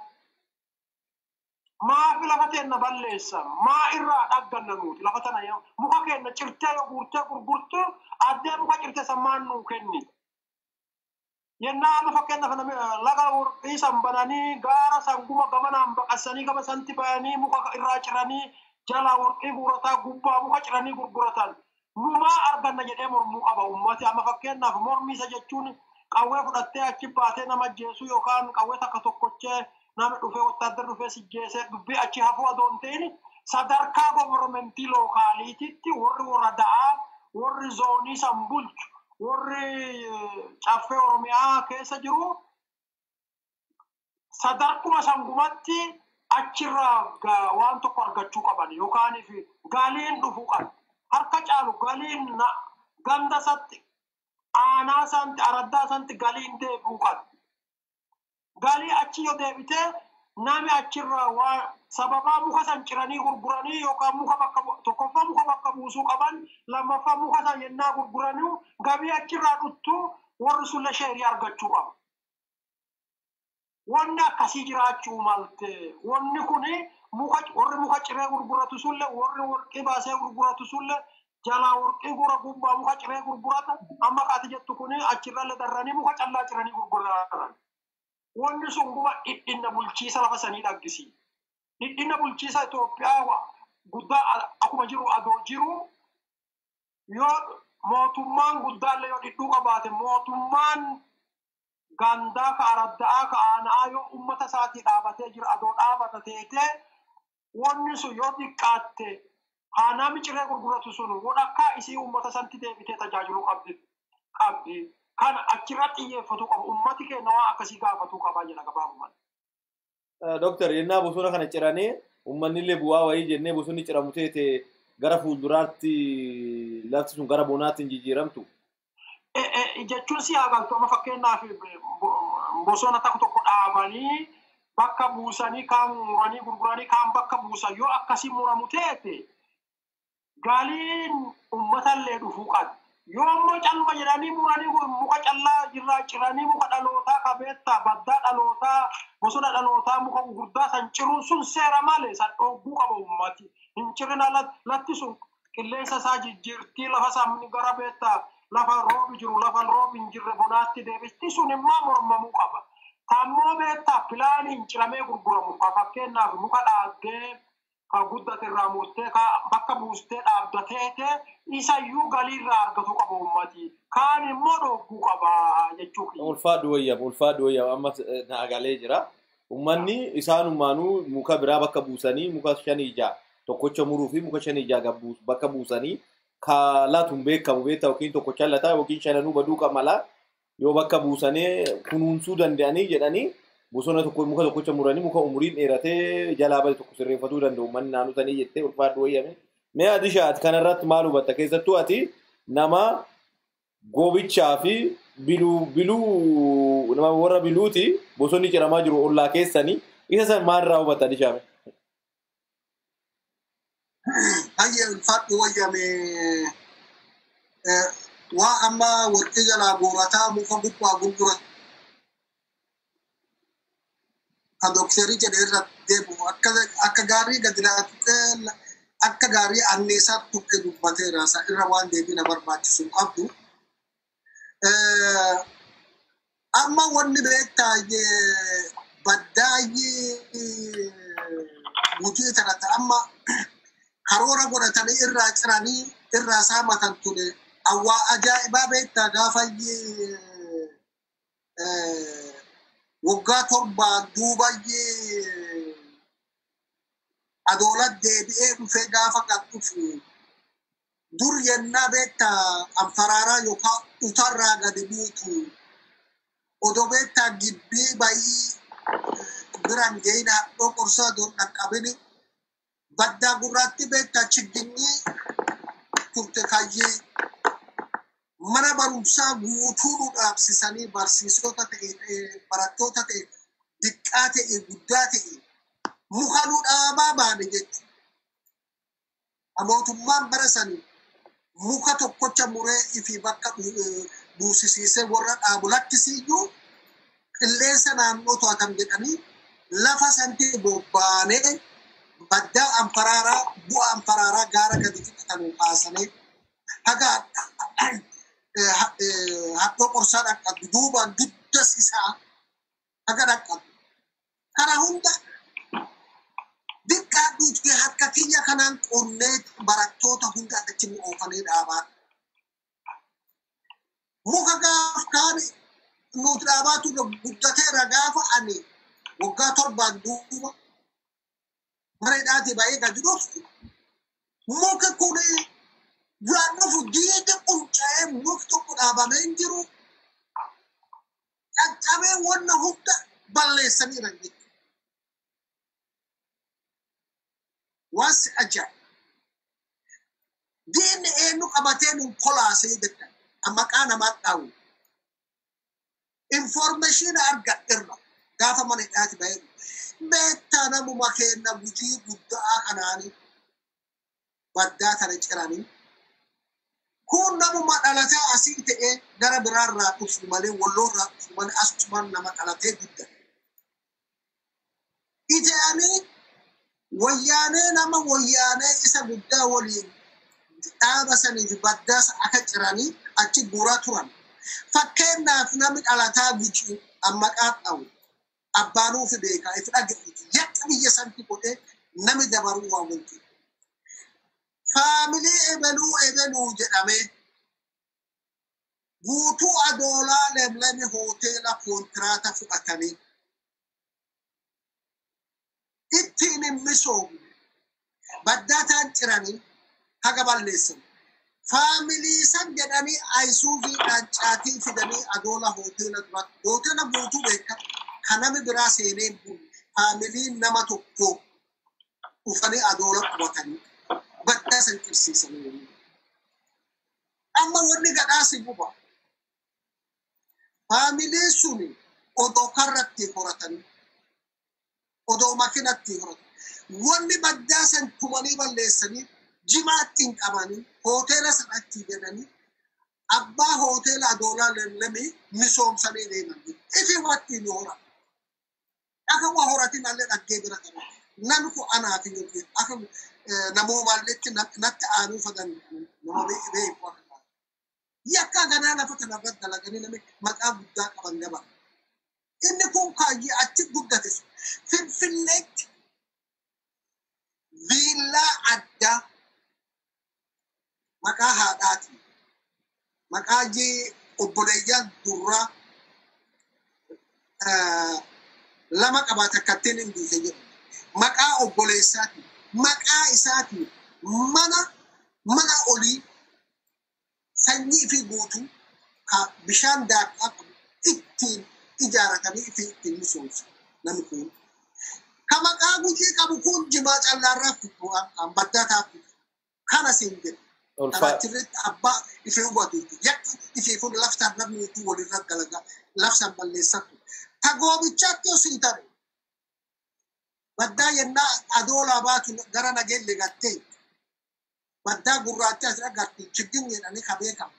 maafi lafa teenna balleessa maa irraa dhagganna nuti lafa tana muka keenna cirtee yoo guurtee gurgurtu addee muka cirtee san maan nuu kenni. Yennaa amma fakkeenyaaf laga warqii san bananii gaara sanguma gamanaan baqasanii gama santi bayanii muka irraa ciranii jalaa warqii guurataa gubbaa muka ciranii gurguratan. Numaa arganna jedhee mormuu qaba ummati. Amma fakkeenyaaf mormiisa jechuun qawwee fudhattee achi baatee nama ajjeesuu yookaan qawwee takka tokkochee nama dhufee wotaaddarri dhufee si jeesee dubbii achi hafuu adoo hin ta'in sadarkaa govermentii lookaaliititti warri worada'aa warri zoonii san bulchu warri caffee Oromiyaa keessa jiru sadarkuma sangumatti achirraa waan tokko argachuu qaban yookaan galiin dhufuu qabu. Harka caalu galiin ganda satti aanaa santi araddaa santi galiin deebi'uu qabu. Galii achi yoo deebitee namni achirraa waan sababaa muka san ciranii gurguranii yookaan muka bakka tokkoffaa muka bakka buusuu qaban lammaffaa muka san yennaa gurguranii gabii achirraa dhuttu warri sun sheerii argachuu qaba. Wanni akkasii jiraachuu malte wanni kuni muka warri muka ciree gurguratu sulle warri warqii baasee gurguratu sulle jalaa warqii gura gubbaa muka ciree gurgurata amma kaati jettu kuni achirrallee darranii muka callaa ciranii gurguratan. Wanni sun guma dhidhinna bulchiisa lafa sanii dhaggisi. Dhidhinna bulchiisa Itoophiyaa guddaa akkuma jiru adoo jiru yoo mootummaan guddaallee yoo dhidhuu qabaate mootummaan gandaa ka aradda'aa ka aana'aa yoo uummata isaatii dhaabatee jira adoo dhaabata teetee wanni sun yoo xiqqaatte haa namni ciree gurguratu sun walakkaa isii uummata sanatti deebitee tajaajiluu qabdi. Kan achirra xiyyeeffatu qabu uummati keenya waan akkasii gaafatu qabaa jedha gabaabumatti. Dooktar yennaa bosona kana ciranii uummanni illee bu'aa wayii jennee bosonni ciramu teete gara fuulduraatti lafti sun gara bonaatti hin jijjiiramtu. Jechuun si haa galtu amma fakkeenyaaf bosona tokko tokko dhaabanii bakka buusanii kaan muranii gurguranii kaan bakka buusan yoo akkasii muramu teete galiin uummatallee dhufuu qabdi. Yoo ammoo calluma jedhanii muranii muka callaa irraa ciranii muka dhalootaa qabeettaa baddaa dhalootaa bosona dhalootaa muka gurguddaa san ciruun sun seera malee san dhogguu qaba uummati. Hin cirina latti sun qilleensa isaa jijjiirtii lafa sabni gara beektaa lafa roobi jiru lafa roobi hin jirre bonaatti deebisti sun immoo mormamuu qaba. Tammoo beektaa pilaaniin ciramee gurguramu fakkeenyaaf muka dhaabdee ka guddate irraa murtee ka bakka buustee dhaabdatee isayyuu galii irraa argatu qaba uummati. Kaan immoo dhogguu qaba jechuudha. Ulfaadhu wayyaaf ulfaadhu wayyaaf amma naagalee jira. Uummanni isaanumaanuu muka biraa bakka buusanii muka 5-6 tokkocha muruu fi muka 5-6 bakka buusanii kaalatuun beekamu beektaa yookiin tokkocha lataa yookiin shananuu baduu qamala yoo bakka buusanii kunuunsuu danda'anii jedhanii bosona tokko muka tokkocha muranii muka umuriin dheeratee jalaa bade tokko sirreeffatuu danda'u uummanni naannoo sanii jettee ulfaadhu wayyame. Mee ati shaat kanarratti maal hubatta? Keessattuu ati nama gobichaa fi biluu nama warra biluuti bosonni ciramaa jiru ollaa keessanii isa san maalirraa hubatta ati shaame? Hayyee ulfaadhu wayyame waa amma warqii jalaa guurataa muka gubbaa gurgurata. Kan dooktarii jedhe irra deemu akka gaarii gadi laatuqee akka gaarii anniisaa tuqee dubbateera irra waan deebiina barbaachisu qabdu. Amma wanni beektaa baddaayyee Gujii tanata amma karoora godhatanii irraa ciranii irraa saamatan ture awwaa ajaa'ibaa beektaa gaafa waggaa 7 duubayyee adoola deebi'ee dhufee gaafa kan dhufu dur yennaa beektaa anfaraaraa yookaan utarraa gadi buutu odoo beektaa gibbii bayii biraan gahina hadhoo qorsaa doon dhaqqabini baddaa gurraatti beektaa chigginyii turte kayyee mana barumsaa guutuu nu dhaabsisanii barsiisota ta'e barattoota ta'e diqqaa ta'e guddaa ta'e muka nu dhaabaa baane jechuudha. Mootummaan bara sanii muka tokkocha muree ifi bakka buusisiisee warra dhaabu lakkisiiyyuu qilleensa naannoo to'atan jedhanii lafa santi bobbaanee baddaa anfaraaraa bu'a anfaraaraa gaara gadi fixatanuu kaasanii haga haddoo qorsaa dhaqqabdu duubaan dugdas isaa haga dhaqqabdu. Kana hunda diqqaa dhuutee harka kiyya kanaan qonnee barattoota hunda achi nu oofanii dhaabaa. Muka gaaf kaan nuti dhaabaa turre guddateera gaafa ani waggaa 7 duuba mana hidhaatii baay'ee gadi dhufu muka kun duraan dhufu diida qunca'ee mukti tokko dhaabamee hin jiru caccabee wanna hunda balleessaniiran jechuudha. Waan si ajaa'ibu. Diinni eenyu qabatee nu kolaasee jedhan maqaa namaa dhaawu. Information argadheerra gaafa mana hidhaati bahee beektaa namuma kenna Gujii guddaa kanaanii baddaa kana ciranii kun namuma dhalatee asii ta'ee gara biraarraa dhufu malee walloorraa dhufu malee asumaan nama dhalatee guddate. Ite'anii wayyaanee nama wayyaanee isa guddaa waliin dhaaba sanii fi baddaasa akka ciranii achi guuraa turan. Fakkeenyaaf namni dhalataa Gujii maqaa dhawu abbaanuu fi beekaa ifi dhaga'uuti yakka biyya santi godhee nami dabaruu waa wanti. Faamilii ebeluu ebeluu jedhamee guutuu adoolaa lemlemi hoteela kontiraata fudhatanii ittiin hin misoomne baddaa taan ciranii haga balleessan. Faamilii san jedhanii ayisuuziidhaan caatii fidanii adoola hoteela duratti hoteela guutuu beeka kan nami biraa seenee hin faamiliin nama tokko dhufanii adoola qubatanii baddaa san cirsiisanii. Amma wanni gadhaa si guba. Faamiliin suni odoo karratti horatanii odoo makinatti horatanii wanni baddaa san tumanii balleessanii jimaatti hin qabanii hoteela sanatti jedhanii abbaa hoteela adoolaa lemlemii misoomsanii deeman. Ifi watti ni hora. Akka waa horatiin allee dhaggee bira qabu. Namni kun anaaf yookiin akka namoomalleetti natti aanuu fadan nama beeku akka ta'a. Yakka ganaa lafa kanarratti dalaganii namni maqaa guddaa qaban gaba. Inni kun kaayyee achi guddate Finfinneetti viillaa addaa maqaa haadhaati. Maqaa obboleeyyan durraa lama qabaata akkattiin hin duute jedhu. Maqaa obboleessaati, maqaa isaati, mana olii sanyii fi guutuu bishaan daakkaa qabu ittiin ijaaratanii fi ittiin misoomsu namni kun. Ka maqaa Gujii qabu kun jimaa callaarraa fidu baddaa taatu kana siin jedhu. Kanaachirratti abbaa ifee hubatu yakki ifee kun laftaan namni hedduu walirra galagaa laftaan balleessattu. Ta goomichaatti osoo ta'e baddaa yennaa adoolaa baatu gara nageelle gattee baddaa gurraacha asirra gatti chiggin jedhanii ka beekamu.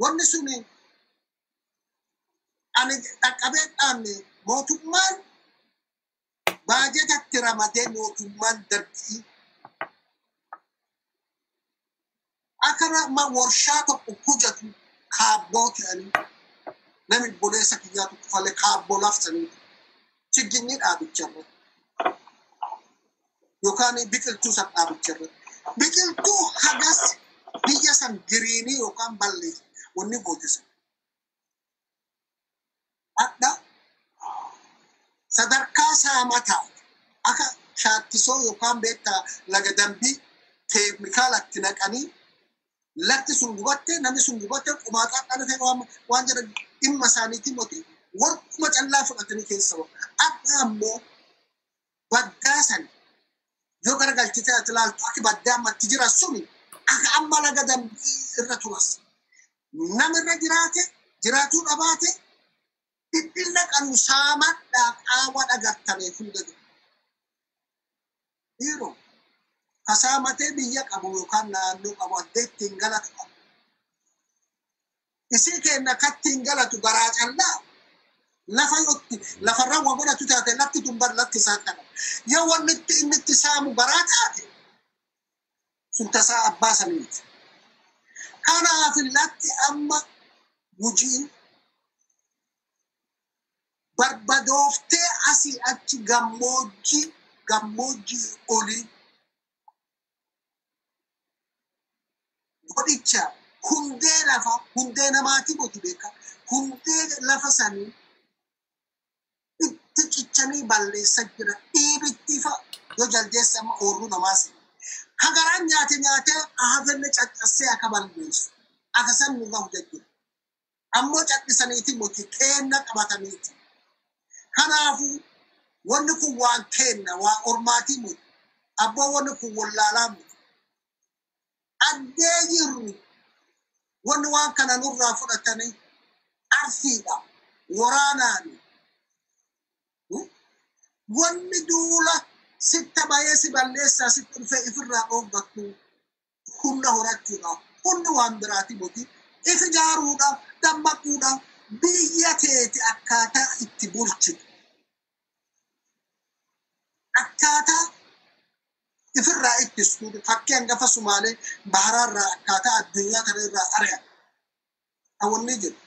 Wanni suni ani dhaqqabee dhaabne mootummaan baajetatti ramadee mootummaan darbii akka nama warshaa tokko hojjetu kaabboo ta'anii namni obboleessa kiyyaa tokko falle kaabboo lafsanii chigginni dhaabicha irratti yookaan biqiltuu san dhaabicha irratti biqiltuu hagas biyya san giriinii yookaan balleessu wanni gootisan. Hadha sadarkaa saamataa akka shaattisoo yookaan beektaa laga dambii keemikaalatti naqanii lafti sun gubatte namni sun gubatte qumaaxaa dhalate waan jedhan dhimma isaaniitiin moti warquma callaa fudhatanii keessa bahu. Hadha ammoo baddaa san yoo garagalchitee ati ilaaltu akka baddaa ammatti jira suni akka amma laga dambii irra turas. Namirra jiraate jiraatuu dhabaate dhidhilla qanu saamadhaa qaawwa dhagartameef hunda jiru. Dhiiroo ka saamatee biyya qabu yookaan naannoo qabu addee ittiin galatu qabu. Isii kenna kattiin galatu garaa callaa lafa yootti lafarra waa godhatu taate lafti tun bar lafti isaa kana. Yoo wanni inni itti saamu garaa taate sun tasaa abbaa saniiti. Kanaaf lafti amma Gujiin barbadooftee asii achi gammoojjii olii godhicha hundee lafa hundee namaati goti beeka hundee lafa sanii itti cichanii balleessa jira dhiibitti fa yoo jaldeessa amma oorruu namaa seena. Ka garaan nyaate nyaatee hafenne caccassee akka balleessu akka san nurra hojjetu. Ammoo callisaniiti miti keenna qabataniiti. Kanaafuu wanni kun waan keenna waan ormaatii miti. Abboo wanni kun wallaalaa miti. Addee jirru wanni waan kana nurraa fudhatanii arsiidha waraanaani. Wanni duula sitta bayee si balleessaa sitti dhufee ifirraa dhooggattu humna horachuudha. Humni waan biraati miti. If ijaaruudha, dammaquudha, biyya teeti akkaataa itti bulchitu. Akkaataa ifirraa ittistu fakkii hangafa Sumaalee baharaarraa akkaataa addunyaa kana irraa ari'an. Hawwanni jiru.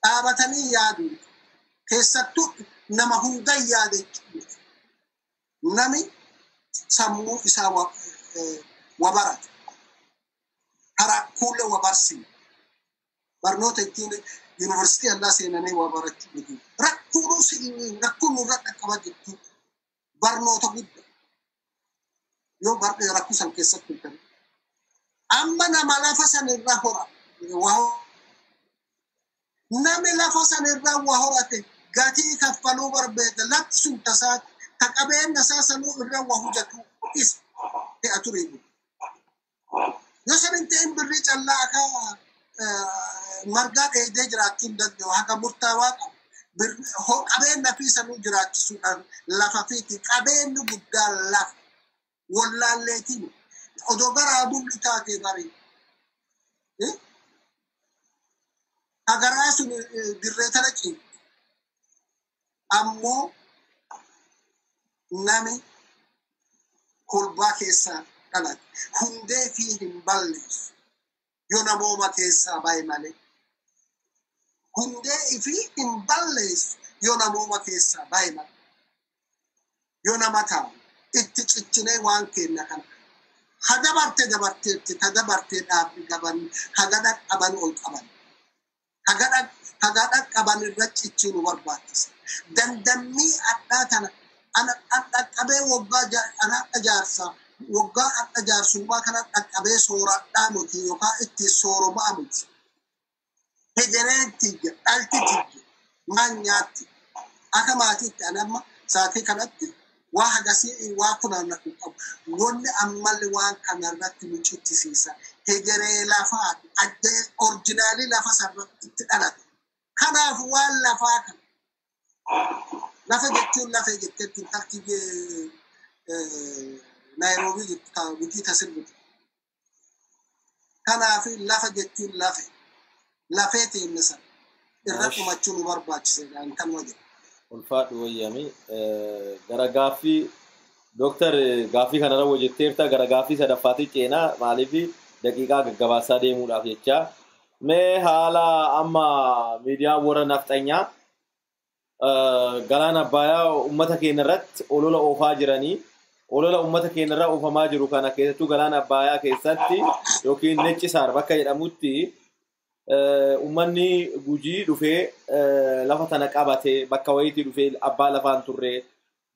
Dhaabatanii yaadu keessattuu nama hunda yaade jechuudha. Nami sammuu isaa wabarata. Karaa kuulee wabarsiin. Barnoota ittiin yuunivarsiitii allaa seenanii wabarachuu miti. Rakkoon nurra dhaqqabaa jirtu barnoota guddaa. Yoo rakkoo san keessatti hin ta'in. Amma nama lafa sanirra hora. Nami lafa sanirra waa horate gatii kaffaluu barbaada lafti sun tasaa ta qabeenya isaa sanuu irra waa hojjetu isa ta'aa ture. Yoo san hin ta'in birrii callaa akka margaa dheedee jiraachuu hin danda'u haga murtaawaa qabu. Qabeenya fi sanuu jiraachisuudhaan lafa fiiti qabeenyi guddaan lafa wallaalleetiin odoo garaa bulli taate barii. Hagaraa sun dirree tana ciimu. Ammoo nami kolbaa keessaa dhalate hundee fi hin balleessu yoo namooma keessaa bahe malee. Hundee fi hin balleessu yoo namooma keessaa bahe malee. Yoo nama taa'u itti ciccinee waan kenna kana. Ha dabarte dabarteetti ta dabartee dhaabbi qaban haga dhaqqaban ol qaban. Haga dhaqqaban irra cichuu nu barbaachisa. Dandammii addaa tana ana dhaqqabee waggaa ana adda jaarsaa waggaa adda jaarsummaa kana dhaqqabee sooradhaa miti yookaan itti sooromaa miti. Hegereen tiyya dhalti tiyya maal nyaatti akka maatiitti ani amma saatii kanatti waa hagasii waa funaannatu qabu. Wanni ammallee waan kanarratti nu cichisiisa. Hegeree lafaa addee orjinaalii lafa sarratti itti dhalate. Kanaaf waan lafaa kana lafa jechuun lafa jetteetti tartiibee Naayiroobii jirtu gujii tasirbitu. Kanaaf lafa jechuun lafe lafee teenne sana irra dhumachuu nu barbaachise kanuma jedhu. Ulfaadhu wayyami gara gaaffii dooktar gaaffii kanarra hojjetteerta gara gaaffii sadaffaatti ceenaa maaliif daqiiqaa gaggabaasaa deemuudhaaf jecha mee haala amma miidiyaan warra nafxanyaa galaana Abbayaa uummata keenya irratti olola oofaa jiranii olola uummata keenya irra oofamaa jiru kana keessattuu galaana Abbayaa keessatti yookiin Neccisaar bakka jedhamutti uummanni Gujii dhufee lafa tana qabate bakka wayiitii dhufee abbaa lafaan turre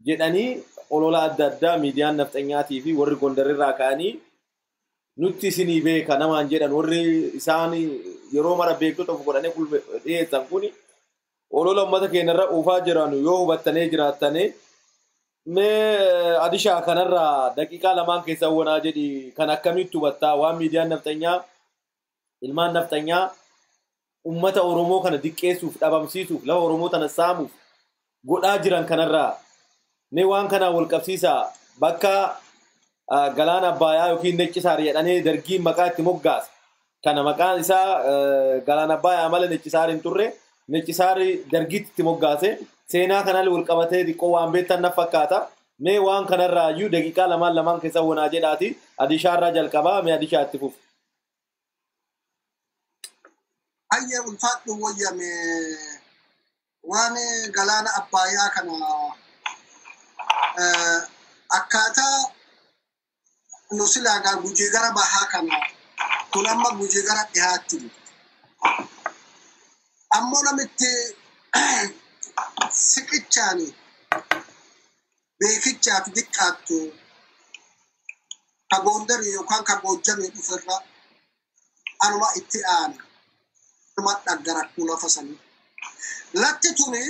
jedhanii olola adda addaa miidiyaan nafxanyaatii fi warri Gondarirraa ka'anii nutti isinii beeka namaan jedhan warri isaan yeroo mara beektota of godhanii dhiyeessan kuni olola uummata keenyarra oofaa jiran yoo hubattanii jiraattanii mee Adishaa kanarraa daqiiqaa lamaan keessa wanaa jedhi kan akkamitti hubattaa waan miidiyaan nafxanyaa ilmaan nafxanyaa ummata Oromoo kana diqqeessuuf dhabamsiisuuf lafa Oromoo tana saamuuf godhaa jiran kanarraa mee waan kanaa wal qabsiisaa bakka galaana Abbayaa yookiin Neccisaar jedhanii dargiin maqaa itti moggaase. Kana maqaan isaa galaana Abbayaa malee Neccisaar hin turre Neccisaar dargiitti itti moggaase. Seenaa kanaan wal qabatee xiqqoo waan beektan na fakkaata. Mee waan kanarraa iyyuu daqiiqaa lamaan lamaan keessa wanaa jedhaati. Adishaarraa jalqabaa mee Adishaa itti fufu. Hayyee ulfaadhu wayyame waan galaana Abbayaa kana akkaataa nu silaagaa Gujii gara bahaa kana kun amma Gujii gara dhihaatti jiru. Ammoo namitti siqichaani beekichaaf diqqaattu ka Gondarii yookaan ka Goojjamii dhuferra anuma itti aana. Anuma dhaggarakkuu lafa sanii. Latti tuni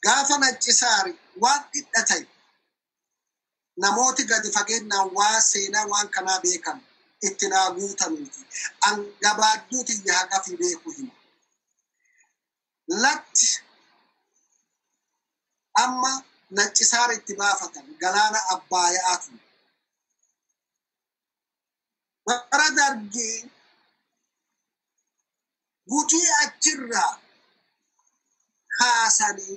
gaafa Neccisaari waan dhidhatay namooti gadi fageenyaan waa seenaa waan kanaa beekan itti naa guutanuuti. An gabaadduu tiyya haqafi beeku hima. Latti amma Neccisaara itti baafatan galaana Abbaayaa tun. Bara dargii Gujii achirraa kaasanii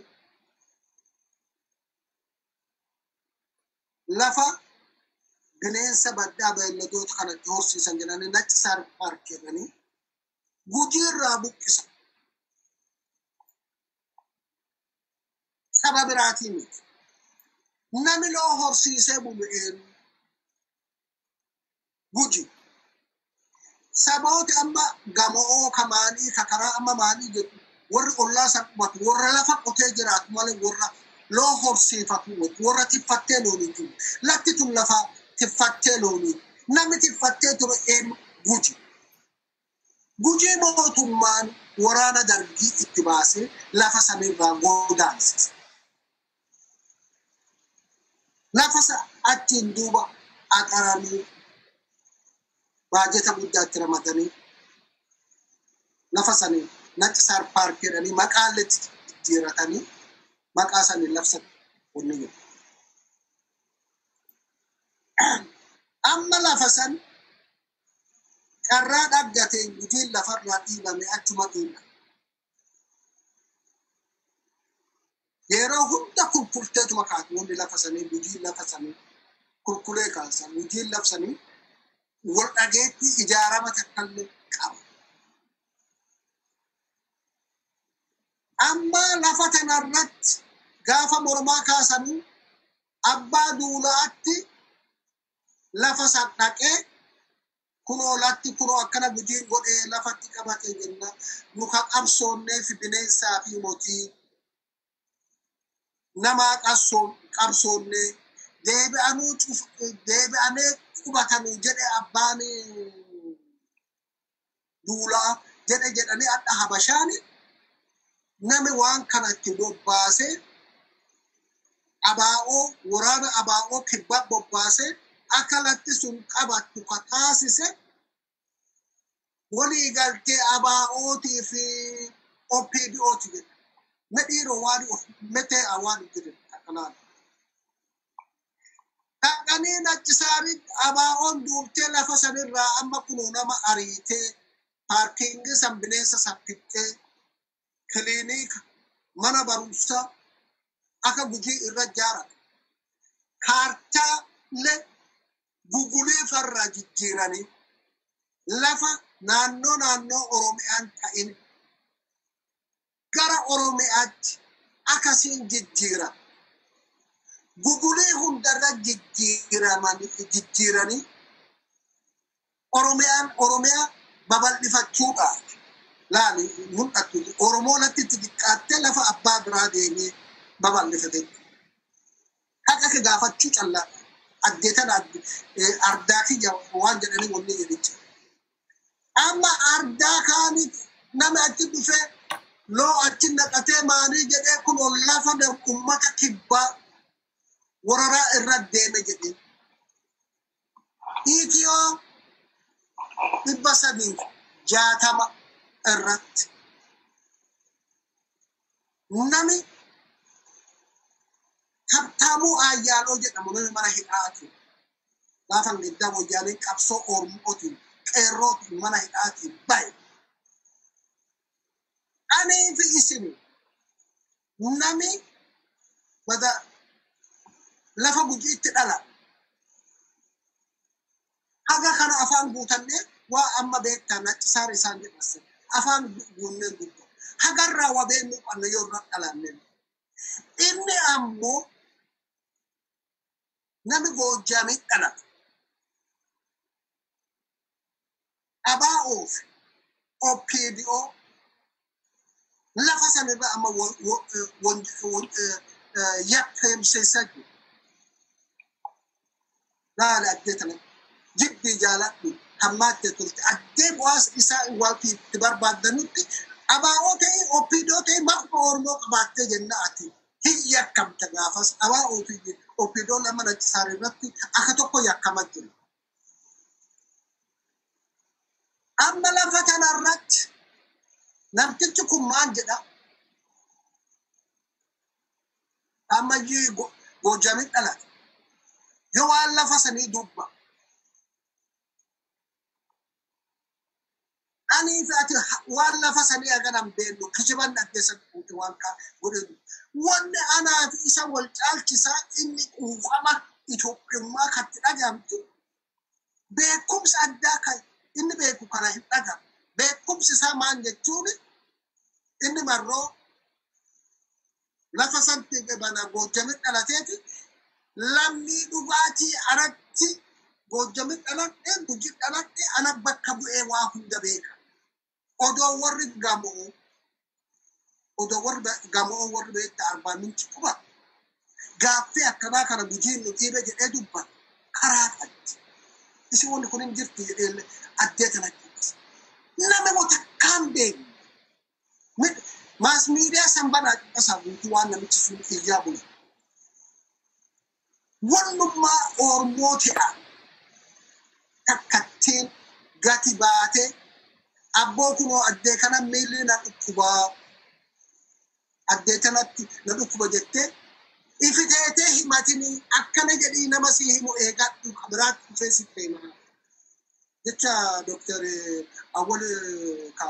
lafa bineensa baddaa beelladoota kanatti horsiisan jedhanii Neccisaar paark jedhanii Gujii irraa buqqisan. Saba biraatii miti. Nami loo horsiisee bulu eenyu? Gujii. Sabooti amma gamoo ka maalii ka karaa amma maalii jedhu warri ollaa san qubatu warra lafa qotee jiraatu malee warra loo horsiifatu warra tiffattee loonii jiru. Latti tun lafa tiffattee loonii. Namni tiffattee ture eenyu? Gujii. Gujii mootummaan waraana dargii itti baasee lafa sanirraa godaansise. Lafa achiin duuba axaranii baajeta guddaa itti ramadanii lafa sanii Neccisaar paark jedhanii maqaallee jijjiiratanii maqaa sanii labsan wanni jedhu. Amma lafa san carraa dhaggateen Gujiin lafarraa dhiibame achuma dhiiba. Yeroo hunda kulkulteetuma kaatu wanni lafa sanii Gujiin lafa sanii kulkulee kaasan Gujiin lafa sanii wal dhageetti ijaarama takkallee qaba. Amma lafa kanarratti gaafa mormaa kaasanii abbaa duulaatti lafa san dhaqee Kunoo latti kunoo akkana Gujiin godhee lafatti qabate jenna. Nu ka qabsoonnee fi bineensaa fi mootii namaa qabsoonnee deebi'anuu deebi'anee qubatanuu jedhe abbaan duulaa jedhe jedhanii adda Habashaani nami waan kanatti bobbaasee abaa'oo waraana abaa'oo kibbaa bobbaasee akka latti sun qabattu ka taasise walii galtee abaa'ootii fi OPDOti jedha. Medhiiroo waan metee waan jedhan akkanaan. Dhaqanii nachisaarii abaa'oon duultee lafa sanirraa amma kunoo nama ariitee paarkiingii san bineensa san fixxee kiliiniika mana barumsaa akka Gujii irra ijaarame. Kaartaalee gugulii farraa jijjiiranii lafa naannoo naannoo Oromiyaan ta'in gara Oromiyaatti akkasiin jijjiira. Gugulii hundarra jijjiiranii Oromiyaan Oromiyaa babal'ifachuudhaaf laali mul'attu. Oromoo latti itti xiqqaattee lafa abbaa biraa deemee babal'ifate. Haqa kee gaafachuu callaa addee tana ardaa kiyya waan jedhanii wanni jedhicha. Amma ardaa kaanii nama achi dhufee loo achi naqatee maalii jedhee kun lafa uummata kibbaa wararaa irra deeme jedhee. Itiyoo 360 irratti nami Habtaamuu Ayyaaloo jedhamu nami mana hidhaati. Gaafa gaddaa Wayyaaneen qabsoo Oromootiin qeerrootiin mana hidhaatiin bahe. Anii fi isin nami bada lafa Gujiitti dhala. Haga kana afaan guutannee waa amma beektaa nachisaar isaan jedhasan afaan guunnee guutuu. Hagarraa waa beeknu qabna yoo irra dhalannee. Inni ammoo nami Goojjaamii dhalate. Abaa'oo fi OPDO lafa sanirra amma yakkeemsiisaa jiru. Laala addee tana jibbii jaaladhu hammaattee turte addee bu'aas isaa wanti itti barbaadanutti abaa'oo ta'e OPDO ta'e maquma Oromoo qabaattee jenna ati hin yakkamta gaafas abaa'oo fi OPDO lama nachisaan irratti akka tokko yakkama jiru. Amma lafa kanarratti namtichi kun maal jedha? Ammayyuu Goojjamiin dhalate. Yoo waan lafa sanii dubba. Anii fi ati waan lafa sanii haganan beeknu kijiban dhaggeessan guute waan godhe. Wanni anaa fi isa wal caalchisaa inni quuqama Itoophiyummaa katti dhagahamtu beekumsa addaa kan inni beeku kana hin dhagahamu. Beekumsi isaa maal jechuun inni marroo lafa sanatti bana Goojjamiin dhalateeti lammii dhugaatii aratti Goojjamiin dhaladhe Gujii dhaladhe ana bakka bu'ee waa hunda beeka. Odoo warri gamoo odoo warri gamoo warri beekta Arbaa Minci quba gaaffii akkanaa kana Gujiin nu dhiibe jedhee dubbata karaa qabdi. Isin wanni kun hin jirti jedhee addee kanatti dubbisa. Nama takkaan beeknu. Maas miidiyaa san banaa caqasaa guutuu waan namichi sun iyyaa bule. Wannummaa Oromoo ta'an takkattiin gati baatee abboo kunoo addee kana miilli na dhukkubaa addee kanatti na dhukkuba jettee ifiteetee himatinii akkana jedhii nama si himu eegadhu biraatti dhufee sitti himaa. Jecha Dooktar Awwal ka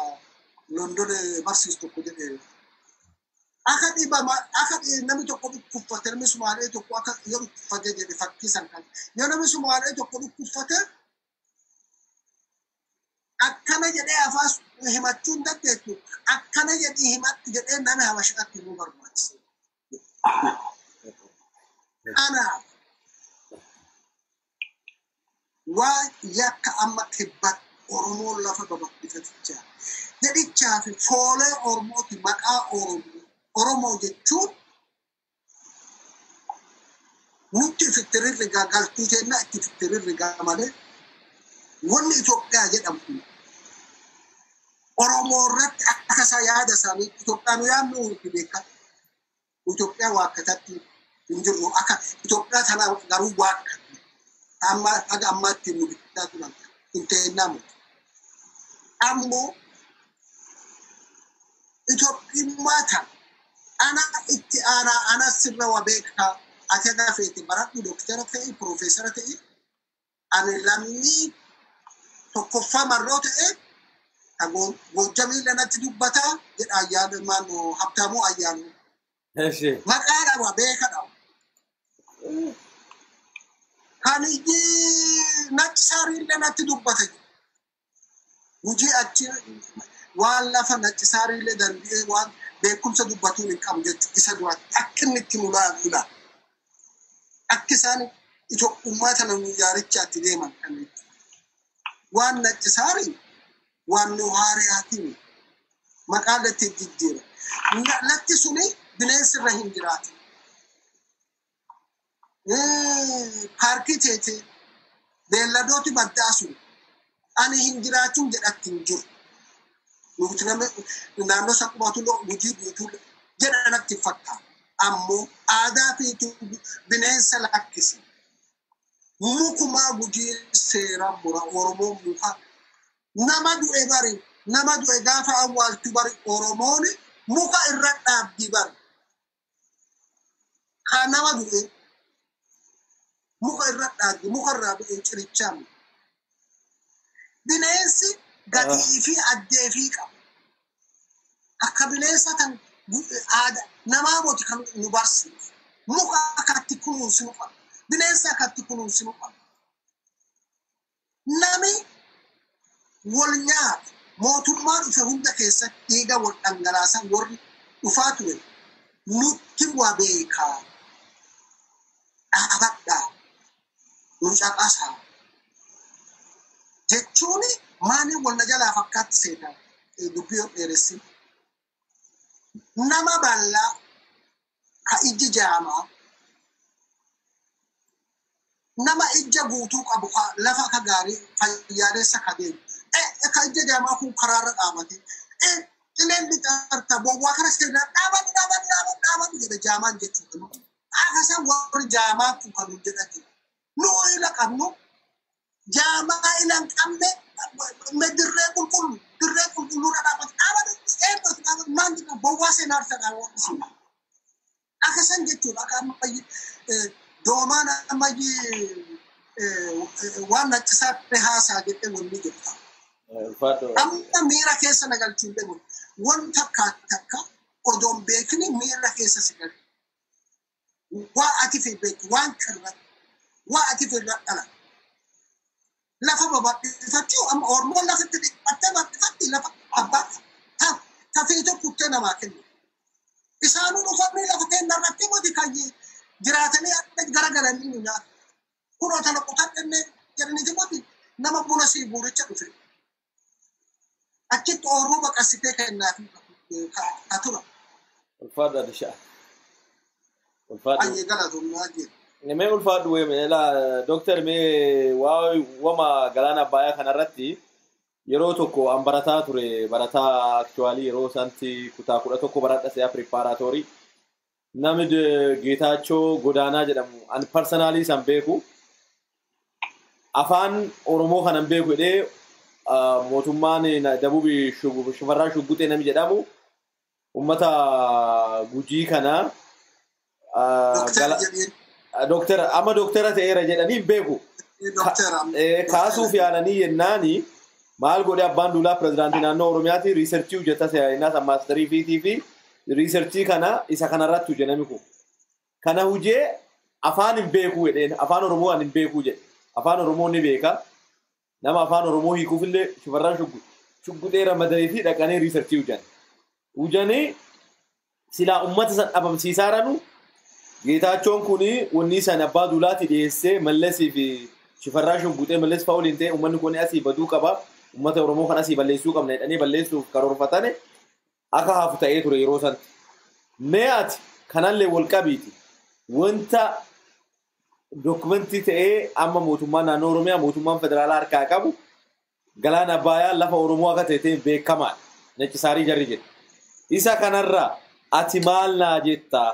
London barsiisu tokko jedhee akka dhibama akka namni tokko dhukkubfate namni Sumaalee tokko akka yoo dhukkubfate jedhe fakkii san kan yoo namni Sumaalee tokko dhukkubfate akkana jedhee afaan himachuu hin dandeettu akkana jedhii himadhu jedhee nama Habashaatti himuu barbaachisa. Kanaaf Waa yakka amma kibbat Oromoon lafa babal'ifatichaa. Jedhichaa fi foolee Oromooti maqaa Oromoo. Oromoo jechuun nutti ifitti rirrigaa galtuu jennaa itti ifitti rirrigaa malee wanni Itoophiyaa jedhamu kun Oromoo irratti akka isaa yaada isaanii Itoophiyaa nu yaadnu itti beekaa. Itoophiyaa waakkatatti hin jirru akka Itoophiyaa tana garuu waakkatne amma haga ammaatti nu bittaa turan hin ta'innamu. Ammoo Itoophiyummaa tana ana itti aanaa ana sirra wa beekaa ati haga feete baradhu doktara ta'e piroofeesara ta'e ani lammii tokkoffaa marroo ta'e Gojjamii lanatti dubbataa jedha ayyaana maannoo Habtaamuu Ayyaanuu. Maqaa dhaba beeka dhaba. Kan ijji natti saariillee natti dubbata. Hojii achi waan lafa natti saariillee danda'ee waan beekumsa dubbatuun hin qabu jechuudha isa duratti akka inni itti mul'atu. Akka isaan Itoophummaa tana nu yaarichaatti deeman kan waan natti saarii waan nu haariyaatiin maqaa latti jijjiira. Latti suni bineensi irra hin jiraatu. Paarkii teetee beelladooti baddaa sun ani hin jiraatin jedhatti hin jiru. Nuti naannoo san qubatu hojii guutuu jedha natti fakkaata. Ammoo aadaa fi bineensa lakkisi. Mukumaa gujii seera mura Oromoon muka nama du'e bari nama du'e gaafa awwaaltu bari Oromoon muka irra dhaabdi bari. Haa nama du'e muka irra dhaabdi muka irraa du'e cirichaa. Bineensi gatii fi addee fi qaba. Akka bineensa kan aadaa namaa moti kan nu barsiisu. Muka akkatti kunuunsinu qaba. Bineensa akkatti kunuunsinu qaba. Nami wal nyaata mootummaa dhufe hunda keessatti dhiiga wal dhangalaasan warri dhufaa ture nutti waa beekaa dhaabadhaa nu caqasaa jechuun maaliin wal na jalaa fakkaatti seenaa dubbii yoo dheeressin. Nama bal'aa ka ijji jaamaa nama ija guutuu qabu lafa akka gaarii fayyaalessa ka deemu. Ka ija jaamaa kun karaarra dhaabate. Qileen lixaarta bowwaa kana seenaa dhaabatu dhaabatu dhaabatu dhaabatu jedha jaamaan jechuudha. Akka isaan warri jaamaa kun kan nu jedhan jiru. Nu ila qabnu jaamaa ila hin qabne dirree qulqullu dirree qulqulluurra dhaabatu dhaabatu eebbatu dhaabatu maal jedha bowwaa seenaa arsa dhaabatu. Akka isaan jechuudha akka amma doomaan ammayyi waan naccisaa haasaa jedhee wanni jirta. Amma miira keessa na galchuun deemu wanta takka odoon beekni miira keessa si galchu. Waa ati fi beektu waan kirratti waa ati fi irra dhala. Lafa babal'ifachuu amma Oromoon lafatti dhiphattee bal'ifatti lafa abbaa tafiitoo kuttee namaa kennu. Isaanuu dhufanii lafa keenya irratti miti kan jiraatanii akka garagalanii nu nyaatu. Kunoo tana qotadhannee jedhaniiti miti nama buna sii buuricha dhufe. Achitti ooyiruu baqasitee kennaafi ka tura. Ulfaadha Dishaa. Ulfaadhu. Ayyee galatoomnaa jedhe. Mee ulfaadhu weelaa dooktar mee wama galaana Abbayyaa kanarratti yeroo tokko an barataa ture barataa aktuwaalii yeroo isaatti kutaa 11 baradha se'aa piripaaraatoorii. Namni Geetaachoo Godaanaa jedhamu an parsanaalii isaan beeku afaan Oromoo kanan beeku jedhee mootummaan Dabuubi Shifarraa Shugguxee namni jedhamu uummata Gujii kana Doktara amma doktara ta'eera jedhanii hin beeku. Kaasuuf yaalanii yennaani maal godhe abbaan duulaa pirezidaantii naannoo Oromiyaati riisarchii hojjetaa se'aa maastarii fiitii fi riisarchii kana isa kanarratti hojje namni kun. Kana hojee afaan hin beeku jedheen afaan Oromoo hin beeku jedhe. Afaan Oromoo ni beeka. Nama afaan Oromoo hiikuufillee Shifarraa Shugguxee ramadanii fi dhaqanii riisarchii hojjan. Hojjanii silaa uummata san dhabamsiisaa jiranu Geetaachoon kun wanni san abbaa duulaatti dhiyeessee Mallasii fi Shifarraa Shugguxee Mallas fa'aa waliin ta'e uummanni kun asii baduu qaba. Uummata Oromoo kan asii balleessuu qabna jedhanii balleessuuf karoorfatane akka hafu ta'ee ture yeroo sanatti. Mee ati kanallee wal qabiiti. Wanta dokumentii ta'ee amma mootummaan naannoo Oromiyaa mootummaan federaalaa harkaa qabu galaana Abbayyaa lafa Oromoo akka ta'e beekamaadha. Naccisaarii jarri jedhu. Isa kanarraa ati maal naa jettaa?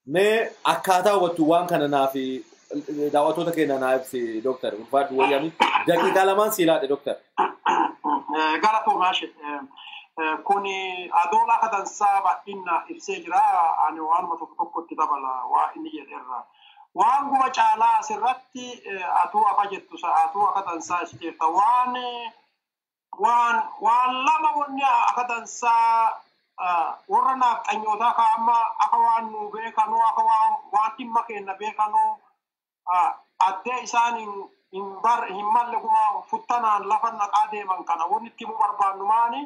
Mee akkaataa hubattu waan kana naa fi daawwattoota keenya naa ibsi dooktar. Ulfaadhu wayyaami. Daqiiqaa lamaan sii laadhe dooktar. Galatoomaa ishee. Kun Adoolaa akka dansaa bal'inna ibsee jira. Ani waanuma tokko tokkotti dabala waa inni jedherra. Waan guma caalaa asirratti atuu akka jettu atuu akka dansaa ibsiteerta. Waan waan lama wanni akka dansaa warra naafxanyootaa ka amma akka waan nu beekanuu akka waan dhimma keenya beekanuu addee isaan hin malle guma futtanaan lafa naqaa deeman kana wanni itti himuu barbaannu maani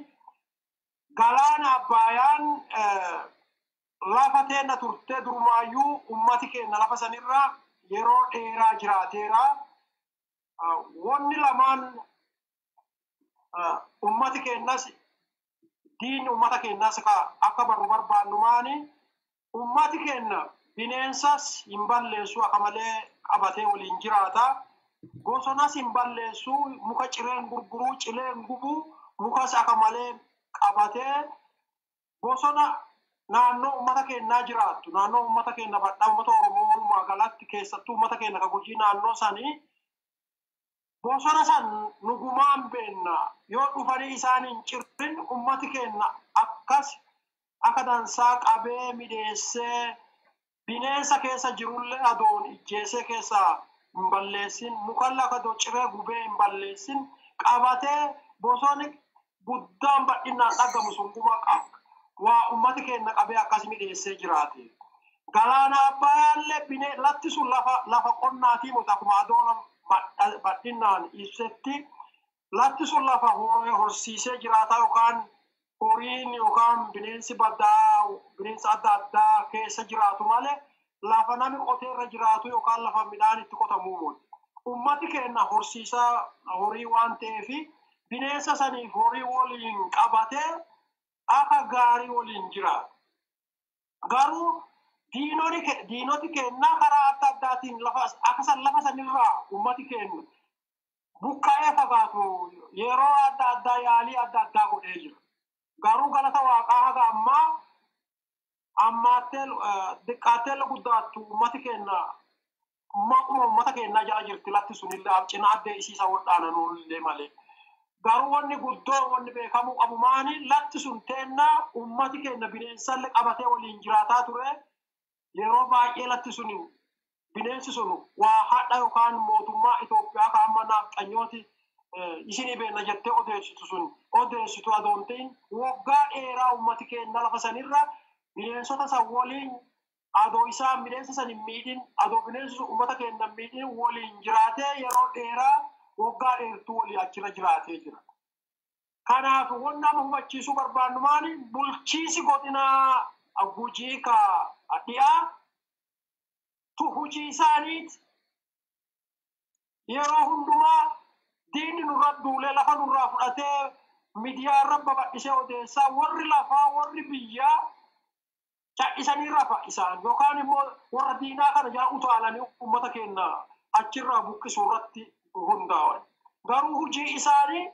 galaana Abbaayaan lafa teenna turtee durumaayyuu ummati keenya lafa sanirra yeroo dheeraa jiraateera. Wanni lamaan ummati keenyas diinni ummata keenyas akka barru barbaannu maani ummati keenya bineensas hin balleessu akka malee qabatee waliin jiraata. Bosonas hin balleessu muka cireen gurguruu cileen gubuu mukas akka malee qabatee bosona naannoo ummata keenyaa jiraattu naannoo ummata keenya badhaa ummata Oromoo walumaa galatti keessattuu ummata keenya ka Gujii naannoo sanii bosona san nugumaan beenna yoo dhufanii isaan hin cirrin ummati keenya akkas akka dansaa qabee midheessee bineensa keessa jirullee adoon ijjeesee keessa hin balleessin mukalla akka adoo ciree gubee hin balleessin qabatee bosonni guddaan bal'inaan dhagamu sun guma waa ummati keenya qabee akkas midheessee jiraate. Galaana Abbaayaallee binee latti sun lafa qonnaatii miti akkuma adoon bal'inaan ibsetti latti sun lafa horsiisee jiraata yookaan horiin yookaan bineensi baddaa bineensa adda addaa keessa jiraatu malee lafa namni qoteerra jiraatu yookaan lafa midhaan itti qotamuu miti. Ummati keenya horsiisaa horii waan ta'eef bineensa saniif horii waliin qabatee akka gaarii waliin jiraatu. Garuu diinoti keenya karaa adda addaatiin lafa sanirraa ummati keenya buqqa'ee fagaatu yeroo adda addaa yaalii adda addaa godhee jira. Garuu galata waaqaa haga ammaa ammaattee diqqaattee guddaattu ummati keenya maquma ummata keenyaa jala jirti latti sunillee cina addee isiisa wodhaananullee malee. Garuu wanni guddoo wanni beekamuu qabu maani latti sun teennaa ummati keenya bineensallee qabatee waliin jiraataa ture. Yeroo baay'ee latti sun bineensi sun waa haadha yookaan mootummaa Itoophiyaa ka amma naafxanyooti isinii beenna jettee odeessitu sun odeessitu adoon ta'in waggaa dheeraa ummati keenya lafa sanirra bineensota san waliin adoo isaan bineensa san hin miidhin adoo bineensi sun ummata keenya hin miidhin waliin jiraatee yeroo dheeraa waggaa dheertuu walii achirra jiraatee jira. Kanaaf wanni nama hubachiisuu barbaannu maali bulchiisi godinaa Gujii ka dhiyaa tu hojii isaaniiti yeroo hundumaa diinni nurra duulee lafa nurraa fudhatee miidiyaa irra babal'isee odeessaa warri lafaa warri biyyaa cal'isanii rafa isaan yookaan immoo warra diinaa kana jala utaalanii uummata keenya achirraa buqqisuu irratti hundaa'an. Garuu hojii isaanii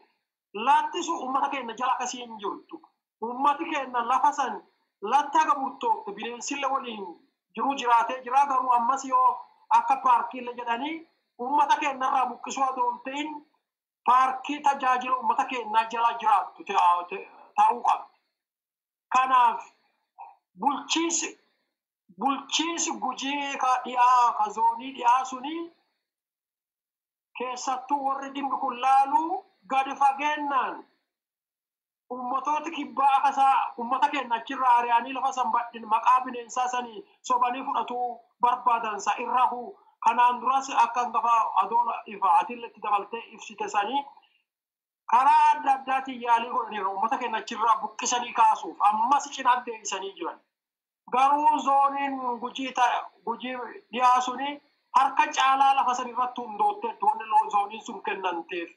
lattisu uummata keenya jala akkasii hin jirtu. Uummati keenya lafa san latti haga murtoofte bineensille waliin jiruu jiraatee jira garuu ammas yoo akka paarkiillee jedhanii uummata keenyarraa buqqisuu adoo hin ta'in paarkii tajaajila uummata keenyaa jala jiraattu ta'uu qabdi. Kanaaf bulchiinsi Gujii ka dhiyaa ka zoonii dhiyaa suni keessattuu warri dhimmi kun laalu gadi fageennaan ummatoota kibbaa akka isaa ummata keenya achirraa ari'anii lafa san badhin maqaa bineensaa sanii sobanii fudhatuu barbaadan sa irra huu kanaan duras akka hangafa adoon ifa atillee itti dabaltee ibsite sanii karaa adda addaatiin yaalii godhaniiru ummata keenya achirraa buqqisanii kaasuuf ammas cina deebisanii jiran. Garuu zooniin Gujii dhiyaa suni Harka caalaa lafa san irratti hundootteetti wanni zooniin sun kennanteef.